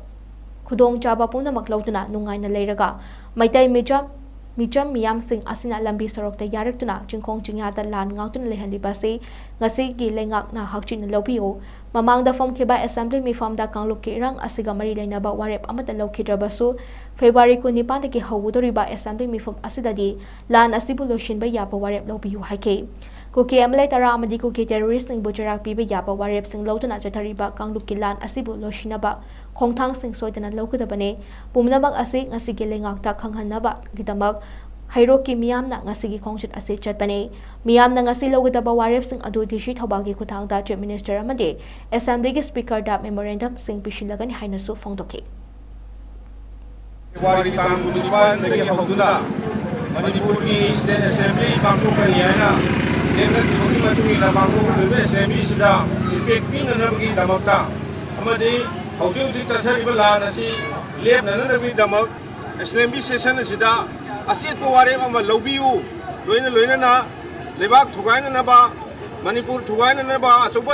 ꯈꯨꯗꯣꯡꯆꯥꯕ ꯄꯨꯝꯅꯃꯛ ꯂꯧꯗꯨꯅ ꯅꯨꯡꯉꯥꯏꯅ ꯂꯩꯔꯒ ꯃꯩꯇꯩ ꯃꯤꯆꯝ, ꯃꯤꯆꯝ ꯃꯤꯌꯥꯝꯁꯤꯡ ꯑꯁꯤꯅ ꯂꯝꯕꯤ ꯁꯣꯔꯣꯛꯇ ꯌꯥꯔꯛꯇꯨꯅ ꯆꯤꯡꯈꯣꯡ ꯆꯤꯡꯌꯥꯗ ꯂꯥꯟ ꯉꯥꯛꯇꯨꯅ ꯂꯩꯍꯜꯂꯤꯕ ꯑꯁꯤ ꯉꯁꯤꯒꯤ ꯂꯩꯉꯥꯛꯅ ꯍꯛꯆꯤꯟꯅ ꯂꯧꯕꯤꯌꯨ꯫ ꯃꯃꯥꯡꯗ ꯐꯝꯈꯤꯕ assembly ꯃꯤꯐꯝꯗ ꯀꯥꯡꯂꯨꯞꯀꯤ ꯏꯔꯥꯡ ꯑꯁꯤꯒ ꯃꯔꯤ ꯂꯩꯅꯕ ꯋꯥꯔꯦꯞ ꯑꯃꯠꯇ ꯂꯧꯈꯤꯗ꯭ꯔꯕꯁꯨ, February ꯀꯨꯟꯅꯤꯄꯥꯟꯗꯒꯤ ꯍꯧꯒꯗꯧꯔꯤꯕ assembly ꯃꯤꯐꯝ ꯑꯁꯤꯗꯗꯤ ꯂꯥꯟ ꯑꯁꯤꯕꯨ ꯂꯣꯏꯁꯤꯟꯕ ꯌꯥꯕ ꯋꯥꯔꯦꯞ ꯂꯧꯕꯤꯌꯨ ꯍꯥꯏꯈꯤ꯫ ꯀꯨꯀꯤ M L A ꯇꯔꯥ ꯑꯃꯗꯤ ꯀꯨꯀꯤ terroristꯁꯤꯡꯕꯨ ꯆꯩꯔꯥꯛ ꯄꯤꯕ ꯌꯥꯕ ꯋꯥꯔꯦꯞꯁꯤꯡ ꯂꯧꯗꯨꯅ ꯆꯠꯊꯔꯤꯕ ꯀꯥꯡꯂꯨꯞꯀꯤ ꯂꯥꯟ ꯑꯁꯤꯕꯨ ꯂꯣꯏꯁꯤꯟꯅꯕ ꯈꯣꯡꯊꯥꯡꯁꯤꯡ ꯁꯣꯏꯗꯅ ꯂꯧꯒꯗꯕꯅꯤ꯫ ꯄꯨꯝꯅꯃꯛ ꯑꯁꯤ ꯉꯁꯤꯒꯤ ꯂꯩꯉꯥꯛꯇ ꯈꯪꯍꯟꯅꯕꯒꯤꯗꯃꯛ ꯍꯩꯔꯣꯛꯀꯤ ꯃꯤꯌꯥꯝꯅ ꯉꯁꯤꯒꯤ ꯈꯣꯡꯆꯠ ꯑꯁꯤ ꯆꯠꯄꯅꯤ꯫ ꯃꯤꯌꯥꯝꯅ ꯉꯁꯤ ꯂꯧꯒꯗꯕ ꯋꯥꯔꯦꯞꯁꯤꯡ ꯑꯗꯨ D C ꯊꯧꯕꯥꯜꯒꯤ ꯈꯨꯠꯊꯥꯡꯗ Chief Minister ꯑꯃꯗꯤ assemblyꯒꯤ speakerꯗ memorandumꯁꯤꯡ ꯄꯤꯁꯤꯜꯂꯒꯅꯤ ꯍꯥꯏꯅꯁꯨ ꯐꯣꯡꯗꯣꯛꯈꯤ꯫ February ꯇꯥꯡ ꯀꯨꯟꯅꯤꯄꯥꯟꯗꯒꯤ ꯍꯧꯗꯨꯅ ꯃꯅꯤꯄꯨꯔꯒꯤ state assembly ꯄꯥꯡꯊꯣꯛꯀꯅꯤ ꯍꯥꯏꯅ ꯂꯦꯞꯅꯈꯤꯕꯒꯤ ꯃꯇꯨꯡ ꯏꯟꯅ ꯄꯥꯡꯊꯣꯛꯀꯗꯧꯔꯤꯕ assemblyꯁꯤꯗ impact ꯄꯤꯅꯅꯕꯒꯤꯗꯃꯛꯇ ꯑꯃꯗꯤ ꯍꯧꯖꯤꯛ ꯍꯧꯖꯤꯛ ꯆꯠꯊꯔꯤꯕ ꯂꯥꯟ ꯑꯁꯤ ꯂꯦꯞꯅꯅꯕꯒꯤꯗꯃꯛ assembly session ꯑꯁꯤꯗ ꯑꯆꯦꯠꯄ ꯋꯥꯔꯦꯞ ꯑꯃ ꯂꯧꯕꯤꯌꯨ꯫ ꯂꯣꯏꯅ ꯂꯣꯏꯅꯅ ꯂꯩꯕꯥꯛ ꯊꯨꯒꯥꯏꯅꯅꯕ, ꯃꯅꯤꯄꯨꯔ ꯊꯨꯒꯥꯏꯅꯅꯕ ꯑꯆꯧꯕ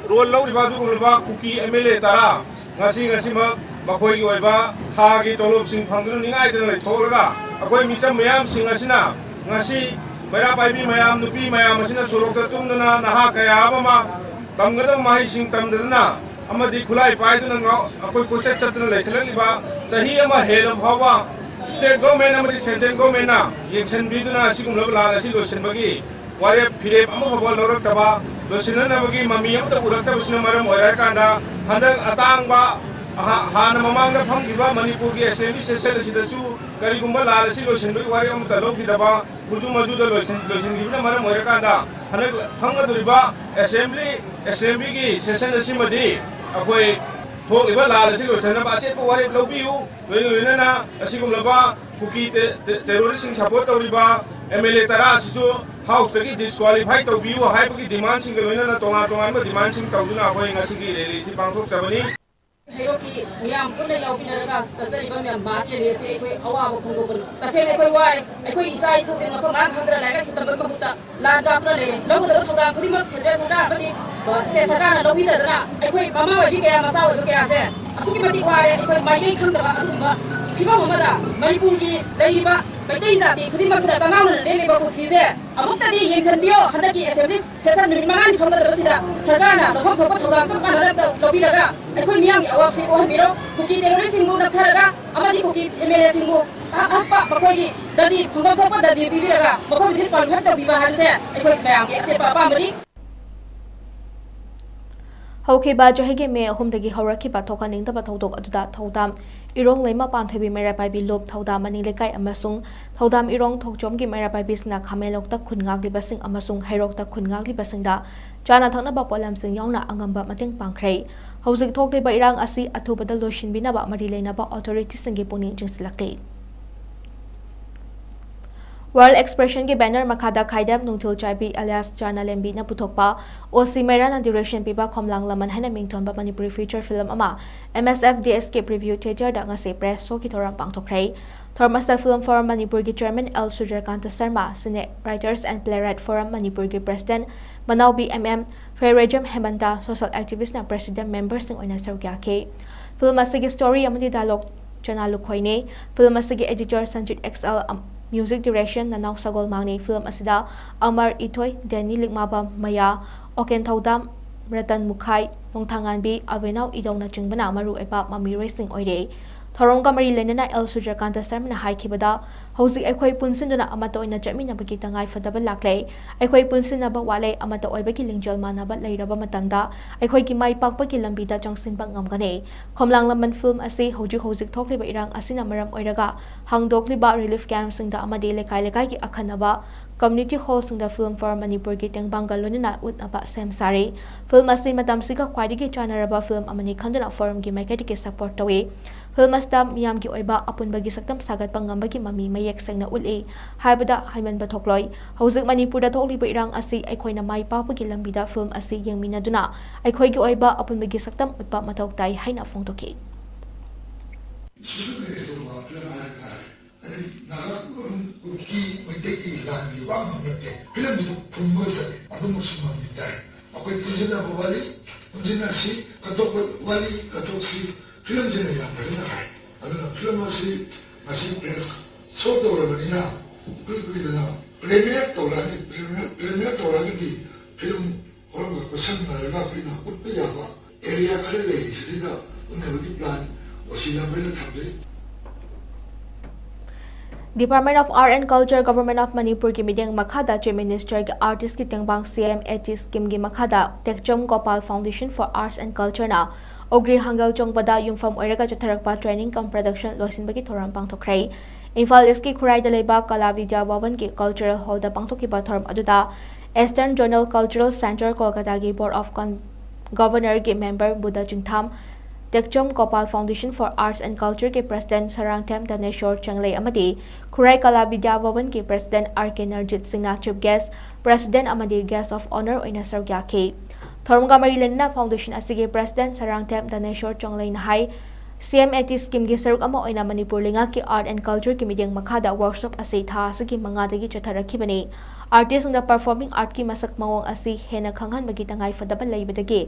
ꯔꯣꯜ ꯂꯧꯔꯤꯕ ꯑꯗꯨꯒꯨꯝꯂꯕ ꯀꯨꯀꯤ ꯑꯦꯝ ꯑꯦꯜ ꯑꯦ ꯇꯔꯥ ꯉꯁꯤ ꯉꯁꯤꯃꯛ ꯃꯈꯣꯏꯒꯤ ꯑꯣꯏꯕ ꯊꯥꯒꯤ ꯇꯣꯂꯣꯞꯁꯤꯡ ꯐꯪꯗꯨꯅ ꯅꯤꯡꯉꯥꯏꯗꯅ ꯂꯩꯊꯣꯛꯂꯒ ꯑꯩꯈꯣꯏ ꯃꯤꯆꯝ ꯃꯌꯥꯝꯁꯤꯡ ꯑꯁꯤꯅ ꯉꯁꯤ ꯃꯩꯔꯥ ꯄꯥꯏꯕꯤ ꯃꯌꯥꯝ, ꯅꯨꯄꯤ ꯃꯌꯥꯝ ꯑꯁꯤꯅ ꯁꯣꯔꯣꯛꯇ ꯇꯨꯝꯗꯨꯅ ꯅꯍꯥ ꯀꯌꯥ ꯑꯃ ꯇꯝꯒꯗꯕ ꯃꯍꯩꯁꯤꯡ ꯇꯝꯗꯗꯅ ꯑꯃꯗꯤ ꯈꯨꯠꯂꯥꯏ ꯄꯥꯏꯗꯨꯅ ꯉꯥꯎ-, ꯑꯩꯈꯣꯏ ꯀꯣꯏꯆꯠ ꯆꯠꯇꯨꯅ ꯂꯩꯈꯠꯂꯛꯂꯤꯕ ꯆꯍꯤ ꯑꯃ ꯍꯦꯜꯂꯕ ꯐꯥꯎꯕ ꯁ꯭ꯇꯦꯠ ꯒꯣꯔꯃꯦꯟ ꯑꯃꯗꯤ ꯁꯦꯟꯇ꯭ꯔꯦꯜ ꯒꯣꯔꯃꯦꯟꯅ ꯌꯦꯡꯁꯤꯟꯕꯤꯗꯨꯅ ꯑꯁꯤꯒꯨꯝꯂꯕ ꯂꯥꯟ ꯑꯁꯤ ꯂꯣꯏꯁꯤꯟꯕꯒꯤ ꯋꯥꯔꯦꯞ ꯐꯤꯔꯦꯞ ꯑꯃꯐꯥꯎꯕ ꯂꯧꯔꯛꯇꯕ, ꯂꯣꯏꯁꯤꯟꯅꯅꯕꯒꯤ ꯃꯃꯤ ꯑꯃꯠꯇ ꯎꯔꯛꯇꯕꯁꯤꯅ ꯃꯔꯝ ꯑꯣꯏꯔꯀꯥꯟꯗ ꯍꯟꯗꯛ ꯑꯇꯥꯡꯕ ꯑꯍꯥ-, ꯍꯥꯟꯅ ꯃꯃꯥꯡꯗ ꯐꯝꯈꯤꯕ ꯃꯅꯤꯄꯨꯔꯒꯤ ꯑꯦꯁꯦꯝꯕ꯭ꯂꯤ ꯁꯦꯁꯟ ꯑꯁꯤꯗꯁꯨ ꯀꯔꯤꯒꯨꯝꯕ ꯂꯥꯟ ꯑꯁꯤ ꯂꯣꯏꯁꯤꯟꯕꯒꯤ ꯋꯥꯔꯦꯞ ꯑꯃꯠꯇ ꯂꯧꯈꯤꯗꯕ, ꯈꯨꯖꯨ ꯃꯖꯨꯗ ꯂꯣꯏꯁꯤꯟ-, ꯂꯣꯏꯁꯤꯟꯈꯤꯕꯅ ꯃꯔꯝ ꯑꯣꯏꯔꯀꯥꯟꯗ ꯍꯟꯗꯛ ꯐꯝꯒꯗꯧꯔꯤꯕ ꯑꯦꯁꯦꯝꯕ꯭ꯂꯤ, ꯑꯦꯁꯦꯝꯕ꯭ꯂꯤꯒꯤ ꯁꯦꯁꯟ ꯑꯁꯤꯃꯗꯤ ꯑꯩꯈꯣꯏ ꯊꯣꯛꯂꯤꯕ ꯂꯥꯟ ꯑꯁꯤ ꯂꯣꯏꯁꯤꯟꯅꯕ ꯑꯆꯦꯠꯄ ꯋꯥꯔꯦꯞ ꯂꯧꯕꯤꯌꯨ꯫ ꯂꯣꯏꯅ ꯂꯣꯏꯅꯅ ꯑꯁꯤꯒꯨꯝꯂꯕ ꯀꯨꯀꯤ ꯇꯦ-, ꯇꯦ-, ꯇꯦꯔꯣꯔꯤꯁꯁꯤꯡ ꯁꯄꯣꯔꯠ ꯇꯧꯔꯤꯕ ꯑꯦꯝ ꯑꯦꯜ ꯑꯦ ꯇꯔꯥ ꯑꯁꯤꯁꯨ ꯍꯥꯎꯁꯇꯒꯤ ꯗꯤꯁꯀ꯭ꯋꯥꯂꯤꯐꯥꯏ ꯇꯧꯕꯤꯌꯨ ꯍꯥꯏꯕꯒꯤ ꯗꯤꯃꯥꯟꯁꯤꯡꯒ ꯂꯣꯏꯅꯅ ꯇꯣꯉꯥꯟ ꯇꯣꯉꯥꯟꯕ ꯗꯤꯃꯥꯟꯁꯤꯡ ꯇꯧꯗꯨꯅ ꯑꯩꯈꯣꯏ ꯉꯁꯤꯒꯤ ꯔꯦꯂꯤꯁꯤ ꯄꯥꯡꯊꯣꯛꯆꯕꯅꯤ꯫ ꯍꯩꯔꯣꯛꯀꯤ ꯃꯤꯌꯥꯝ ꯄꯨꯟꯅ ꯌꯥꯎꯃꯤꯟꯅꯔꯒ ꯆꯠꯆꯔꯤꯕ ꯃꯌꯥꯝ ꯃꯥꯔꯆ ꯔꯦꯂꯤ ꯑꯁꯤ ꯑꯩꯈꯣꯏ ꯑꯋꯥꯕ ꯐꯣꯡꯗꯣꯛꯄꯅꯤ꯫ ꯇꯁꯦꯡꯅ ꯑꯩꯈꯣꯏ ꯋꯥꯔꯦ꯫ ꯑꯩꯈꯣꯏ ꯏꯆꯥ ꯏꯁꯨꯁꯤꯡ ꯃꯐꯝ ꯃꯔꯥꯡ ꯈꯪꯗꯅ ꯂꯥꯏꯔꯤꯛ ꯂꯥꯏꯁꯨ ꯇꯝꯕꯒꯤ ꯃꯍꯨꯠꯇ ꯂꯥꯟ ꯀꯥꯞꯇꯨꯅ ꯂꯩꯔꯦ꯫ ꯂꯧꯒꯗꯕ ꯊꯧꯗꯥꯡ ꯈꯨꯗꯤꯡꯃꯛ ꯁꯦꯟꯇ꯭ꯔꯦꯜ ꯁꯔꯀꯥꯔ ꯑꯃꯗꯤ, ꯑ, ꯁ꯭ꯇꯦꯠ ꯁꯔꯀꯥꯔꯅ ꯂꯧꯕꯤꯗꯗꯅ ꯑꯩꯈꯣꯏ ꯃꯃꯥ ꯑꯣꯏꯕꯤ ꯀꯌꯥ, ꯃꯆꯥ ꯑꯣꯏꯕ ꯀꯌꯥꯁꯦ ꯑꯁꯨꯛꯀꯤ ꯃꯇꯤꯛ ꯋꯥꯔꯦ꯫ ꯑꯩꯈꯣꯏ ꯃꯥꯏꯀꯩ ꯈꯪꯗꯕ ꯑꯗꯨꯒꯨꯝꯕ ꯐꯤꯕꯝ ꯑꯃꯗ ꯃꯅꯤꯄꯨꯔꯒꯤ ꯂꯩꯔꯤꯕ ꯃꯩꯇꯩ ꯖꯥꯇꯤ ꯈꯨꯗꯤꯡꯃꯛꯁꯤꯅ ꯀꯪꯉꯥꯎꯅꯅ ꯂꯦꯝꯂꯤꯕ ꯄꯨꯟꯁꯤꯁꯦ ꯑꯃꯨꯛꯇꯗꯤ ꯌꯦꯡꯁꯤꯟꯕꯤꯌꯣ꯫ ꯍꯟꯗꯛꯀꯤ ꯑꯦꯁꯦꯝꯕ꯭ꯂꯤ ꯁꯦꯁꯟ ꯅꯨꯃꯤꯠ ꯃꯉꯥꯅꯤ ꯐꯝꯒꯗꯕꯁꯤꯗ ꯁꯔꯀꯥꯔꯅ ꯂꯧꯐꯝ ꯊꯣꯛꯄ ꯊꯧꯗꯥꯡ ꯆꯞ ꯃꯥꯟꯅꯅ ꯂꯧꯕꯤꯔꯒ ꯑꯩꯈꯣꯏ ꯃꯤꯌꯥꯝꯒꯤ ꯑꯋꯥꯕꯁꯤ ꯀꯣꯛꯍꯟꯕꯤꯔꯣ꯫ ꯀꯨꯀꯤ ꯇꯦꯔꯣꯔꯤꯁꯁꯤꯡꯕꯨ ꯅꯝꯊꯔꯒ ꯑꯃꯗꯤ ꯀꯨꯀꯤ ꯑꯦꯝ ꯑꯦꯜ ꯑꯦꯁꯤꯡꯕꯨ ꯑꯍꯛꯄ ꯃꯈꯣꯏꯒꯤ ꯗꯟꯗꯤ, ꯐꯪꯐꯝ ꯊꯣꯛꯄ ꯗꯟꯗꯤ ꯄꯤꯕꯤꯔꯒ ꯃꯈꯣꯏꯕꯨ ꯗꯤꯁꯀ꯭ꯋꯥꯂꯤꯐꯥꯏ ꯇꯧꯕꯤꯕ ꯍꯥꯏꯕꯁꯦ ꯑꯩꯈꯣꯏ ꯃꯌꯥꯝꯒꯤ ꯑꯆꯦꯠꯄ ꯑꯄꯥꯝꯕꯅꯤ꯫ ꯍꯧꯈꯤꯕ ꯆꯍꯤꯒꯤ ꯃꯦ ꯑꯍꯨꯝꯗꯒꯤ ꯍꯧꯔꯛꯈꯤꯕ ꯊꯣꯛꯍꯟꯅꯤꯡꯗꯕ ꯊꯧꯗꯣꯛ ꯑꯗꯨꯗ ꯊꯧꯗꯥꯝ ꯏꯔꯣꯡ ꯂꯩꯃ ꯄꯥꯟꯊꯣꯏꯕꯤ ꯃꯩꯔꯥ ꯄꯥꯏꯕꯤ ꯂꯨꯞ, ꯊꯧꯗꯥꯝ ꯃꯅꯤꯡ ꯂꯩꯀꯥꯏ ꯑꯃꯁꯨꯡ ꯊꯧꯗꯥꯝ ꯏꯔꯣꯡ ꯊꯣꯛꯆꯣꯝꯒꯤ ꯃꯩꯔꯥ ꯄꯥꯏꯕꯤꯁꯤꯡꯅ ꯈꯥꯃꯦꯟꯂꯣꯛꯇ ꯈꯨꯟ ꯉꯥꯛꯂꯤꯕꯁꯤꯡ ꯑꯃꯁꯨꯡ ꯍꯩꯔꯣꯛꯇ ꯈꯨꯟ ꯉꯥꯛꯂꯤꯕꯁꯤꯡꯗ ꯆꯥꯅ ꯊꯛꯅꯕ ꯄꯣꯠꯂꯝꯁꯤꯡ ꯌꯥꯎꯅ ꯑꯉꯝꯕ ꯃꯇꯦꯡ ꯄꯥꯡꯈ꯭ꯔꯦ꯫ ꯍꯧꯖꯤꯛ ꯊꯣꯛꯂꯤꯕ ꯏꯔꯥꯡ ꯑꯁꯤ ꯑꯊꯨꯕꯗ ꯂꯣꯏꯁꯤꯟꯕꯤꯅꯕ ꯃꯔꯤ ꯂꯩꯅꯕ ꯑꯣꯊꯣꯔꯤꯇꯤꯁꯤꯡꯒꯤ ꯄꯨꯛꯅꯤꯡ ꯆꯤꯡꯁꯤꯜꯂꯛꯂꯤ꯫ ꯋꯥꯔꯜ ꯑꯦꯛꯁꯄ꯭ꯔꯦꯁꯟꯒꯤ ꯕꯦꯅꯔ ꯃꯈꯥꯗ ꯈꯥꯏꯗꯦꯝ ꯅꯨꯡꯊꯤꯜ ꯆꯥꯏꯕꯤ ꯑꯦꯂꯤꯌꯥꯁ ꯆꯥꯅ ꯂꯦꯝꯕꯤꯅ ꯄꯨꯊꯣꯛꯄ ꯑꯣ ꯁꯤ ꯃꯩꯔꯥꯅ ꯗꯤꯔꯦꯛꯁꯟ ꯄꯤꯕ ꯈꯣꯝꯂꯥꯡ ꯂꯃꯟ ꯍꯥꯏꯅ ꯃꯤꯡꯊꯣꯟꯕ ꯃꯅꯤꯄꯨꯔꯤ ꯐꯤꯆꯔ ꯐꯤꯂꯝ ꯑꯃ ꯑꯦꯝ ꯑꯦꯁ ꯑꯦꯐ ꯗꯤ ꯑꯦꯁꯀꯤ ꯄ꯭ꯔꯤꯚ꯭ꯌꯨ ꯊꯤꯌꯦꯇꯔꯗ ꯉꯁꯤ ꯄ꯭ꯔꯦꯁ ꯁꯣꯒꯤ ꯊꯧꯔꯝ ꯄꯥꯡꯊꯣꯛꯈ꯭ꯔꯦ꯫ ꯊꯧꯔꯝ ꯑꯁꯤꯗ Film Forum ꯃꯅꯤꯄꯨꯔꯒꯤ Chairman L Surjakanta Sharma, Cine Writers and Playwright Forum ꯃꯅꯤꯄꯨꯔꯒꯤ President Manaobi M M, Pherejam Hemanta, social activistꯅ President memberꯁꯤꯡ ꯑꯣꯏꯅ ꯁꯔꯨꯛ ꯌꯥꯈꯤ꯫ Film ꯑꯁꯤꯒꯤ story ꯑꯃꯗꯤ dialogue ꯆꯅꯥ ꯂꯨꯈꯣꯏꯅꯤ꯫ Film ꯑꯁꯤꯒꯤ editor ꯁꯟꯖꯤꯠ ꯑꯦꯛꯁ ꯑꯦꯜ, ꯑꯝ-, music direction ꯅꯅꯥꯎ ꯁꯒꯣꯜꯃꯥꯡꯅꯤ꯫ Film ꯑꯁꯤꯗ ꯑꯃꯔ ꯏꯊꯣꯏ, ꯗꯦꯅꯤ ꯂꯤꯛꯃꯥꯕꯝ, ꯃꯌꯥ, ꯑꯣꯀꯦꯟ ꯊꯧꯗꯥꯝ, ꯔꯇꯟ ꯃꯨꯈꯥꯏ, ꯅꯣꯡꯊꯥꯉꯥꯟꯕꯤ, ꯑꯕꯦꯅꯥꯎ ꯏꯗꯧꯅꯆꯤꯡꯕꯅ ꯃꯔꯨꯑꯣꯏꯕ ꯃꯃꯤꯔꯣꯏꯁꯤꯡ ꯑꯣꯏꯔꯤ꯫ ꯊꯧꯔꯝꯒ ꯃꯔꯤ ꯂꯩꯅꯅ ꯑꯦꯜ ꯁꯨꯔꯖꯀꯥꯟꯇ ꯁꯔꯃꯅ ꯍꯥꯏꯈꯤꯕꯗ, ꯍꯧꯖꯤꯛ ꯑꯩꯈꯣꯏ ꯄꯨꯟꯁꯤꯟꯗꯨꯅ ꯑꯃꯠꯇ ꯑꯣꯏꯅ ꯆꯠꯃꯤꯟꯅꯕꯒꯤ ꯇꯉꯥꯏ ꯐꯗꯕ ꯂꯥꯛꯂꯦ꯫ ꯑꯩꯈꯣꯏ ꯄꯨꯟꯁꯤꯟꯅꯕ ꯋꯥꯠꯂꯦ꯫ ꯑꯃꯠꯇ ꯑꯣꯏꯕꯒꯤ ꯂꯤꯡꯖꯦꯜ ꯃꯥꯟꯅꯕ ꯂꯩꯔꯕ ꯃꯇꯝꯗ ꯑꯩꯈꯣꯏꯒꯤ ꯃꯥꯏ ꯄꯥꯛꯄꯒꯤ ꯂꯝꯕꯤꯗ ꯆꯪꯁꯤꯟꯕ ꯉꯝꯒꯅꯤ꯫ ꯈꯣꯝꯂꯥꯡ ꯂꯝꯕꯟ film ꯑꯁꯤ ꯍꯧꯖꯤꯛ ꯍꯧꯖꯤꯛ ꯊꯣꯛꯂꯤꯕ ꯏꯔꯥꯡ ꯑꯁꯤꯅ ꯃꯔꯝ ꯑꯣꯏꯔꯒ ꯍꯥꯡꯗꯣꯛꯂꯤꯕ relief campꯁꯤꯡꯗ ꯑꯃꯗꯤ ꯂꯩꯀꯥꯏ ꯂꯩꯀꯥꯏꯒꯤ ꯑꯈꯟꯅꯕ community hallꯁꯤꯡꯗ Film Forum ꯃꯅꯤꯄꯨꯔꯒꯤ ꯇꯦꯡꯕꯥꯡꯒ ꯂꯣꯏꯅꯅ ꯎꯠꯅꯕ ꯁꯦꯝ ꯁꯥꯔꯤ꯫ Film ꯑꯁꯤ ꯃꯇꯝꯁꯤꯒ ꯈ꯭ꯋꯥꯏꯗꯒꯤ ꯆꯥꯟꯅꯔꯕ film ꯑꯃꯅꯤ ꯈꯟꯗꯨꯅ forumꯒꯤ ꯃꯥꯏꯀꯩꯗꯒꯤ support ꯇꯧꯏ꯫ Film ꯑꯁꯤꯗ ꯃꯤꯌꯥꯝꯒꯤ ꯑꯣꯏꯕ ꯑꯄꯨꯟꯕꯒꯤ ꯁꯛꯇꯝ ꯁꯥꯒꯠꯄ ꯉꯝꯕꯒꯤ ꯃꯃꯤ ꯃꯌꯦꯛ ꯁꯦꯡꯅ ꯎꯠꯂꯤ ꯍꯥꯏꯕꯗ ꯍꯥꯏꯃꯟꯕ ꯊꯣꯛꯂꯣꯏ꯫ ꯍꯧꯖꯤꯛ ꯃꯅꯤꯄꯨꯔꯗ ꯊꯣꯛꯂꯤꯕ ꯏꯔꯥꯡ ꯑꯁꯤ ꯑꯩꯈꯣꯏꯅ ꯃꯥꯏ ꯄꯥꯛꯄꯒꯤ ꯂꯝꯕꯤꯗ film ꯑꯁꯤ ꯌꯦꯡꯃꯤꯟꯅꯗꯨꯅ ꯑꯩꯈꯣꯏꯒꯤ ꯑꯣꯏꯕ ꯑꯄꯨꯟꯕꯒꯤ ꯁꯛꯇꯝ ꯎꯠꯄ ꯃꯊꯧ ꯇꯥꯏ ꯍꯥꯏꯅ ꯐꯣꯡꯗꯣꯛꯈꯤ꯫ ꯁꯤꯁꯨ ꯀꯔꯤ ꯀꯩꯗꯧꯕ film ꯍꯥꯏꯕ ꯇꯥꯔꯦ꯫ ꯑꯩ ꯅꯥꯒꯥ, ꯀꯨꯀꯤ, ꯃꯩꯇꯩꯒꯤ ꯂꯥꯟꯒꯤ ꯋꯥ ꯉꯥꯡꯕ ꯅꯠꯇꯦ꯫ Filmꯁꯤꯗ ꯐꯨꯝꯕ ꯆꯠꯂꯤ꯫ ꯑꯗꯨꯃꯛꯁꯨ ꯃꯃꯤ ꯇꯥꯏ꯫ ꯑꯩꯈꯣꯏ ꯄꯨꯟꯁꯤꯟꯅꯕ ꯋꯥꯠꯂꯤ, ꯄꯨꯟꯁꯤꯟꯅꯁꯤ, ꯀꯠꯊꯣꯛꯄ ꯋꯥꯠꯂꯤ, ꯀꯠꯊꯣꯛꯁꯤ꯫ Filmꯁꯤꯅ ꯌꯥꯝ ꯐꯖꯅ ꯍꯥꯏ꯫ ꯑꯗꯨꯅ film ꯑꯁꯤ ꯉꯁꯤ press show ꯇꯧꯔꯕꯅꯤꯅ ꯏꯀꯨꯏ ꯀꯨꯏꯗꯅ premiere ꯇꯧꯔꯛꯑꯅꯤ꯫ Premiere, premiere ꯇꯧꯔꯛꯑꯒꯗꯤ film ꯍꯣꯔꯝꯒ ꯈꯨꯠꯁꯝꯅꯔꯒ ꯑꯩꯈꯣꯏꯅ ꯎꯠꯄ ꯌꯥꯕ area ꯈꯔ ꯂꯩꯔꯤꯁꯤꯗ ꯎꯠꯅꯕꯒꯤ plan ꯑꯣ ꯁꯤꯗ ꯑꯩꯈꯣꯏꯅ ꯊꯝꯖꯩ꯫ Department of Art and Culture, Government of ꯃꯅꯤꯄꯨꯔꯒꯤ ꯃꯤꯠꯌꯦꯡ ꯃꯈꯥꯗ Chief Ministerꯒꯤ Artistꯀꯤ ꯇꯦꯡꯕꯥꯡ C M A T schemeꯒꯤ ꯃꯈꯥꯗ ꯇꯦꯛꯆꯝ Gopal Foundation for Arts and Cultureꯅ ꯑꯣꯒ꯭ꯔꯤ ꯍꯥꯡꯒꯜ ꯆꯣꯡꯕꯗ ꯌꯨꯝꯐꯝ ꯑꯣꯏꯔꯒ ꯆꯠꯊꯔꯛꯄ training cum production ꯂꯣꯏꯁꯤꯟꯕꯒꯤ ꯊꯧꯔꯝ ꯄꯥꯡꯊꯣꯛꯈ꯭ꯔꯦ꯫ ꯏꯝꯐꯥꯜ Eastꯀꯤ ꯈꯨꯔꯥꯏꯗ ꯂꯩꯕ ꯀꯂꯥ ꯕꯤꯗ꯭ꯌꯥ ꯚꯕꯟꯒꯤ cultural hallꯗ ꯄꯥꯡꯊꯣꯛꯈꯤꯕ ꯊꯧꯔꯝ ꯑꯗꯨꯗ Eastern Zonal Cultural Centre ꯀꯣꯜꯀꯇꯥꯒꯤ Board of Con-, Governorꯒꯤ member Buddha ꯆꯤꯡꯊꯥꯝ, ꯇꯦꯛꯆꯝ Gopal Foundation for Arts and Cultureꯒꯤ President Sarangthem ꯙꯅꯦꯁꯣꯔ ꯆꯦꯡꯂꯩ ꯑꯃꯗꯤ ꯈꯨꯔꯥꯏ ꯀꯂꯥ ꯕꯤꯗ꯭ꯌꯥ ꯚꯕꯟꯒꯤ President ꯑꯥꯔ ꯀꯦ ꯅꯔꯖꯤꯠ ꯁꯤꯡꯅ Chief Guest, President ꯑꯃꯗꯤ Guest of Honour ꯑꯣꯏꯅ ꯁꯔꯨꯛ ꯌꯥꯈꯤ꯫ ꯊꯧꯔꯝꯒ ꯃꯔꯤ ꯂꯩꯅꯅ foundation ꯑꯁꯤꯒꯤ President ꯁꯔꯥꯡꯊꯦꯝ ꯙꯅꯦꯁꯣꯔ ꯆꯦꯡꯂꯩꯅ ꯍꯥꯏ, ꯁꯤ ꯑꯦꯝ ꯑꯦ ꯇꯤ ꯁ꯭ꯀꯤꯝꯒꯤ ꯁꯔꯨꯛ ꯑꯃ ꯑꯣꯏꯅ ꯃꯅꯤꯄꯨꯔ ꯂꯩꯉꯥꯛꯀꯤ ꯑꯥꯔꯠ ꯑꯦꯟ ꯀꯜꯆꯔꯒꯤ ꯃꯤꯠꯌꯦꯡ ꯃꯈꯥꯗ ꯋꯥꯔꯛꯁꯣꯞ ꯑꯁꯤ ꯊꯥ ꯑꯁꯤꯒꯤ ꯃꯉꯥꯗꯒꯤ ꯆꯠꯊꯔꯛꯈꯤꯕꯅꯤ꯫ ꯑꯥꯔꯇꯤꯁꯁꯤꯡꯗ ꯄꯔꯐꯣꯔꯃꯤꯡ ꯑꯥꯔꯠꯀꯤ ꯃꯁꯛ ꯃꯑꯣꯡ ꯑꯁꯤ ꯍꯦꯟꯅ ꯈꯪꯍꯟꯕꯒꯤ ꯇꯉꯥꯏꯐꯗꯕ ꯂꯩꯕꯗꯒꯤ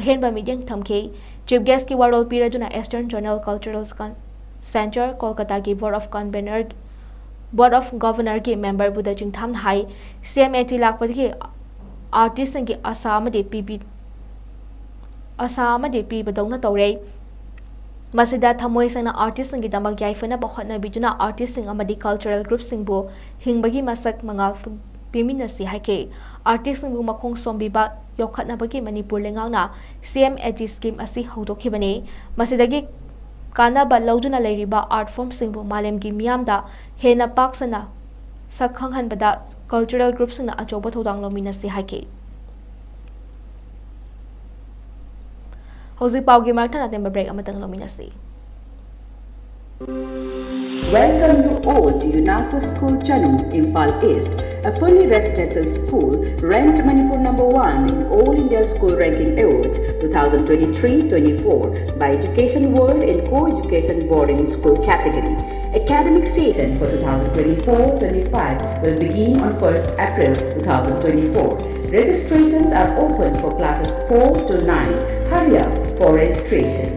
ꯑꯍꯦꯟꯕ ꯃꯤꯠꯌꯦꯡ ꯊꯝꯈꯤ꯫ ꯆꯤꯐ ꯒꯦꯁꯀꯤ ꯋꯥꯔꯣꯜ ꯄꯤꯔꯗꯨꯅ Eastern Zonal Cultural Con-, Centre, ꯀꯣꯜꯀꯇꯥꯒꯤ Board of Convener, Board of Governorꯒꯤ ꯃꯦꯝꯕꯔꯕꯨꯗ ꯆꯤꯡꯊꯥꯝꯅ ꯍꯥꯏ, ꯁꯤ ꯑꯦꯝ ꯑꯦ ꯇꯤ ꯂꯥꯛꯄꯗꯒꯤ ꯑꯥꯔꯇꯤꯁꯁꯤꯡꯒꯤ ꯑꯁꯥ ꯑꯃꯗꯤ ꯄꯤꯕꯤ-, ꯑꯁꯥ ꯑꯃꯗꯤ ꯄꯤꯕꯗꯧꯅ ꯇꯧꯔꯦ꯫ ꯃꯁꯤꯗ ꯊꯃꯣꯏ ꯁꯦꯡꯅ ꯑꯥꯔꯇꯤꯁꯁꯤꯡꯒꯤꯗꯃꯛ ꯌꯥꯏꯐꯅꯕ ꯍꯣꯠꯅꯕꯤꯗꯨꯅ ꯑꯥꯔꯇꯤꯁꯁꯤꯡ ꯑꯃꯗꯤ ꯀꯜꯆꯔꯦꯜ ꯒ꯭ꯔꯨꯞꯁꯤꯡꯕꯨ ꯍꯤꯡꯕꯒꯤ ꯃꯁꯛ ꯃꯉꯥꯜ ꯄꯤꯃꯤꯟꯅꯁꯤ ꯍꯥꯏꯈꯤ꯫ ꯑꯥꯔꯇꯤꯁꯁꯤꯡꯕꯨ ꯃꯈꯣꯡ ꯁꯣꯝꯕꯤꯕ ꯌꯣꯛꯈꯠꯅꯕꯒꯤ ꯃꯅꯤꯄꯨꯔ ꯂꯩꯉꯥꯛꯅ ꯁꯤ ꯑꯦꯝ ꯑꯦ ꯇꯤ ꯁ꯭ꯀꯤꯝ ꯑꯁꯤ ꯍꯧꯗꯣꯛꯈꯤꯕꯅꯤ꯫ ꯃꯁꯤꯗꯒꯤ ꯀꯥꯟꯅꯕ ꯂꯧꯗꯨꯅ ꯂꯩꯔꯤꯕ ꯑꯥꯔꯠ ꯐꯣꯔꯝꯁꯤꯡꯕꯨ ꯃꯥꯂꯦꯝꯒꯤ ꯃꯤꯌꯥꯝꯗ ꯍꯦꯟꯅ ꯄꯥꯛ ꯁꯟꯅ ꯁꯛ ꯈꯪꯍꯟꯕꯗ ꯀꯜꯆꯔꯦꯜ ꯒ꯭ꯔꯨꯞꯁꯤꯡꯅ ꯑꯆꯧꯕ ꯊꯧꯗꯥꯡ ꯂꯧꯃꯤꯟꯅꯁꯤ ꯍꯥꯏꯈꯤ꯫ ꯍꯧꯖꯤꯛ ꯄꯥꯎꯒꯤ ꯃꯔꯛꯇ ꯑꯇꯦꯟꯕ ꯕ꯭ꯔꯦꯛ ꯑꯃꯇꯪ ꯂꯧꯃꯤꯟꯅꯁꯤ꯫ Welcome you all to Unato School Chanu, Imphal East, a fully residential school ranked Manipur number one in All India School Ranking Awards two thousand twenty-three twenty-four by Education World in Co-Education Boarding School category. Academic session for two thousand twenty-four twenty-five will begin on first April two thousand twenty-four. Registrations are open for classes four to nine. Hurry up for registration.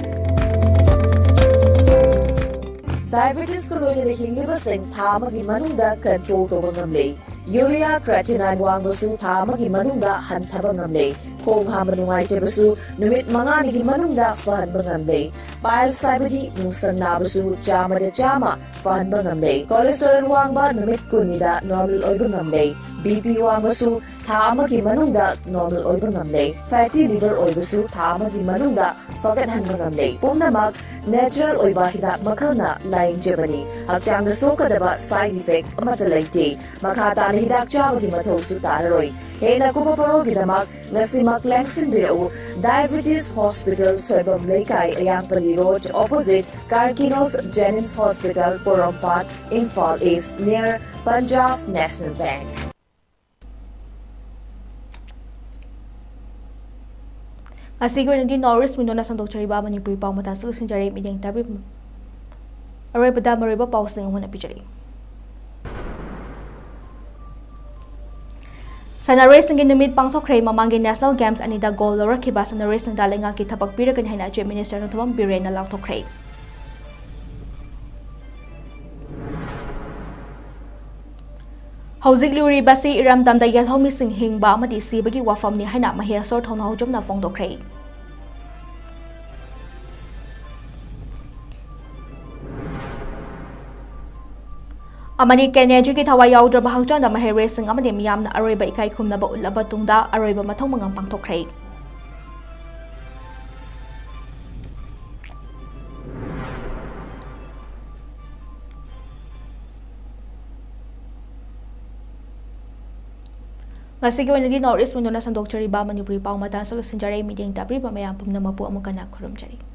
ꯗꯥꯏꯕꯦꯇꯤꯁꯀ ꯂꯣꯏꯅꯅ ꯍꯤꯡꯂꯤꯕꯁꯤꯡ ꯊꯥ ꯑꯃꯒꯤ ꯃꯅꯨꯡꯗ control ꯇꯧꯕ ꯉꯝꯂꯦ꯫ Urea ꯀ꯭ꯔꯦꯇꯤꯅꯥꯏꯟ ꯋꯥꯡꯕꯁꯨ ꯊꯥ ꯑꯃꯒꯤ ꯃꯅꯨꯡꯗ ꯍꯟꯊꯕ ꯉꯝꯂꯦ꯫ ꯈꯣꯡ ꯍꯥꯝꯕ ꯅꯨꯡꯉꯥꯏꯇꯕꯁꯨ ꯅꯨꯃꯤꯠ ꯃꯉꯥꯅꯤꯒꯤ ꯃꯅꯨꯡꯗ ꯐꯍꯟꯕ ꯉꯝꯂꯦ꯫ ꯄꯥꯏꯜꯁ ꯍꯥꯏꯕꯗꯤ ꯅꯨꯡꯁꯪ ꯅꯥꯕꯁꯨ ꯆꯥꯝꯃꯗ ꯆꯥꯝꯃ ꯐꯍꯟꯕ ꯉꯝꯂꯦ꯫ ꯀꯣꯂꯦꯁꯇꯦꯔꯣꯜ ꯋꯥꯡꯕ ꯅꯨꯃꯤꯠ ꯀꯨꯟꯅꯤꯗ ꯅꯣꯔꯃꯦꯜ ꯑꯣꯏꯕ ꯉꯝꯂꯦ꯫ ꯕꯤ ꯄꯤ ꯋꯥꯡꯕꯁꯨ ꯊꯥ ꯑꯃꯒꯤ ꯃꯅꯨꯡꯗ ꯅꯣꯔꯃꯦꯜ ꯑꯣꯏꯕ ꯉꯝꯂꯦ꯫ ꯐꯦꯇꯤ ꯂꯤꯚꯔ ꯑꯣꯏꯕꯁꯨ ꯊꯥ ꯑꯃꯒꯤ ꯃꯅꯨꯡꯗ ꯐꯒꯠꯍꯟꯕ ꯉꯝꯂꯦ꯫ ꯄꯨꯝꯅꯃꯛ ꯅꯦꯆꯔꯦꯜ ꯑꯣꯏꯕ ꯍꯤꯗꯥꯛ ꯃꯈꯜꯅ ꯂꯥꯌꯦꯡꯖꯕꯅꯤ꯫ ꯍꯛꯆꯥꯡꯗ ꯁꯣꯛꯀꯗꯕ ꯁꯥꯏꯗ ꯏꯐꯦꯛ ꯑꯃꯠꯇ ꯂꯩꯇꯦ꯫ ꯃꯈꯥ ꯇꯥꯅ ꯍꯤꯗꯥꯛ ꯆꯥꯕꯒꯤ ꯃꯊꯧꯁꯨ ꯇꯥꯔꯔꯣꯏ꯫ ꯍꯦꯟꯅ ꯀꯨꯞꯄ ꯄꯥꯎꯔꯧꯒꯤꯗꯃꯛ ꯉꯁꯤꯃꯛ ꯂꯦꯡꯁꯤꯟꯕꯤꯔꯛꯎ꯫ ꯗꯥꯏꯕꯦꯇꯤꯁ ꯍꯣꯁꯄꯤꯇꯥꯜ, ꯁꯣꯏꯕꯝ ꯂꯩꯀꯥꯏ, ꯑꯌꯥꯡꯄꯜꯂꯤ ꯔꯣꯗ, ꯑꯣꯄꯣꯖꯤꯠ ꯀꯥꯔꯀꯤꯅꯣꯁ ꯖꯦꯅꯤꯝꯁ ꯍꯣꯁꯄꯤꯇꯥꯜ, ꯄꯣꯔꯣꯝꯄꯥꯠ, ꯏꯝꯐꯥꯜ ꯏꯁ꯭ꯠ, ꯅꯤꯌꯔ ꯄꯟꯖꯥꯕ ꯅꯦꯁꯅꯦꯜ ꯕꯦꯡꯛ꯫ ꯑꯁꯤꯒꯤ ꯑꯣꯏꯅꯗꯤ North East Window ꯅ ꯁꯟꯗꯣꯛꯆꯔꯤꯕ ꯃꯅꯤꯄꯨꯔꯤ ꯄꯥꯎ ꯃꯇꯥꯡꯁꯨ ꯂꯣꯏꯁꯤꯟꯖꯔꯦ꯫ ꯃꯤꯠꯌꯦꯡ ꯇꯥꯕꯤꯕ ꯑꯔꯣꯏꯕꯗ ꯃꯔꯨꯑꯣꯏꯕ ꯄꯥꯎꯁꯤꯡ ꯑꯃꯨꯛ ꯍꯟꯅ ꯄꯤꯖꯔꯤ꯫ ꯁꯥꯟꯅꯔꯣꯏꯁꯤꯡꯒꯤ ꯅꯨꯃꯤꯠ ꯄꯥꯡꯊꯣꯛꯈ꯭ꯔꯦ꯫ ꯃꯃꯥꯡꯒꯤ National Games ꯑꯅꯤꯗ gold ꯂꯧꯔꯛꯈꯤꯕ ꯁꯥꯟꯅꯔꯣꯏꯁꯤꯡꯗ ꯂꯩꯉꯥꯛꯀꯤ ꯊꯕꯛ ꯄꯤꯔꯒꯅꯤ ꯍꯥꯏꯅ Chief Minister ꯅꯣꯡꯊꯣꯝꯕꯝ ꯕꯤꯔꯦꯟꯅ ꯂꯥꯎꯊꯣꯛꯈ꯭ꯔꯦ꯫ ꯍꯧꯖꯤꯛ ꯂꯨꯔꯤꯕꯁꯤ ꯏꯔꯝꯗꯝꯗ ꯌꯦꯜꯍꯧꯃꯤꯁꯤꯡ ꯍꯤꯡꯕ ꯑꯃꯗꯤ ꯁꯤꯕꯒꯤ ꯋꯥꯐꯝꯅꯤ ꯍꯥꯏꯅ ꯃꯍꯦꯁꯣꯔ ꯊꯧꯅꯥꯎꯖꯝꯅ ꯐꯣꯡꯗꯣꯛꯈ꯭ꯔꯦ꯫ ꯑꯃꯗꯤ ꯀꯦꯅꯦꯖꯤꯒꯤ ꯊꯋꯥꯏ ꯌꯥꯎꯗ꯭ꯔꯕ ꯍꯛꯆꯥꯡꯗ ꯃꯍꯩꯔꯣꯏꯁꯤꯡ ꯑꯃꯗꯤ ꯃꯤꯌꯥꯝꯅ ꯑꯔꯣꯏꯕ ꯏꯀꯥꯏ ꯈꯨꯝꯅꯕ ꯎꯠꯂꯕ ꯇꯨꯡꯗ ꯑꯔꯣꯏꯕ ꯃꯊꯧ ꯃꯉꯝ ꯄꯥꯡꯊꯣꯛꯈ꯭ꯔꯦ꯫ ꯉꯁꯤꯒꯤ ꯑꯣꯏꯅꯗꯤ North East Window ꯅ ꯁꯟꯗꯣꯛꯆꯔꯤꯕ ꯃꯅꯤꯄꯨꯔꯤ ꯄꯥꯎ ꯃꯇꯥꯡꯁꯨ ꯂꯣꯏꯁꯤꯟꯖꯔꯦ꯫ ꯃꯤꯠꯌꯦꯡ ꯇꯥꯕꯤꯔꯤꯕ ꯃꯌꯥꯝ ꯄꯨꯝꯅꯃꯛꯄꯨ ꯑꯃꯨꯛ ꯍꯟꯅ ꯈꯨꯔꯨꯝꯖꯔꯤ꯫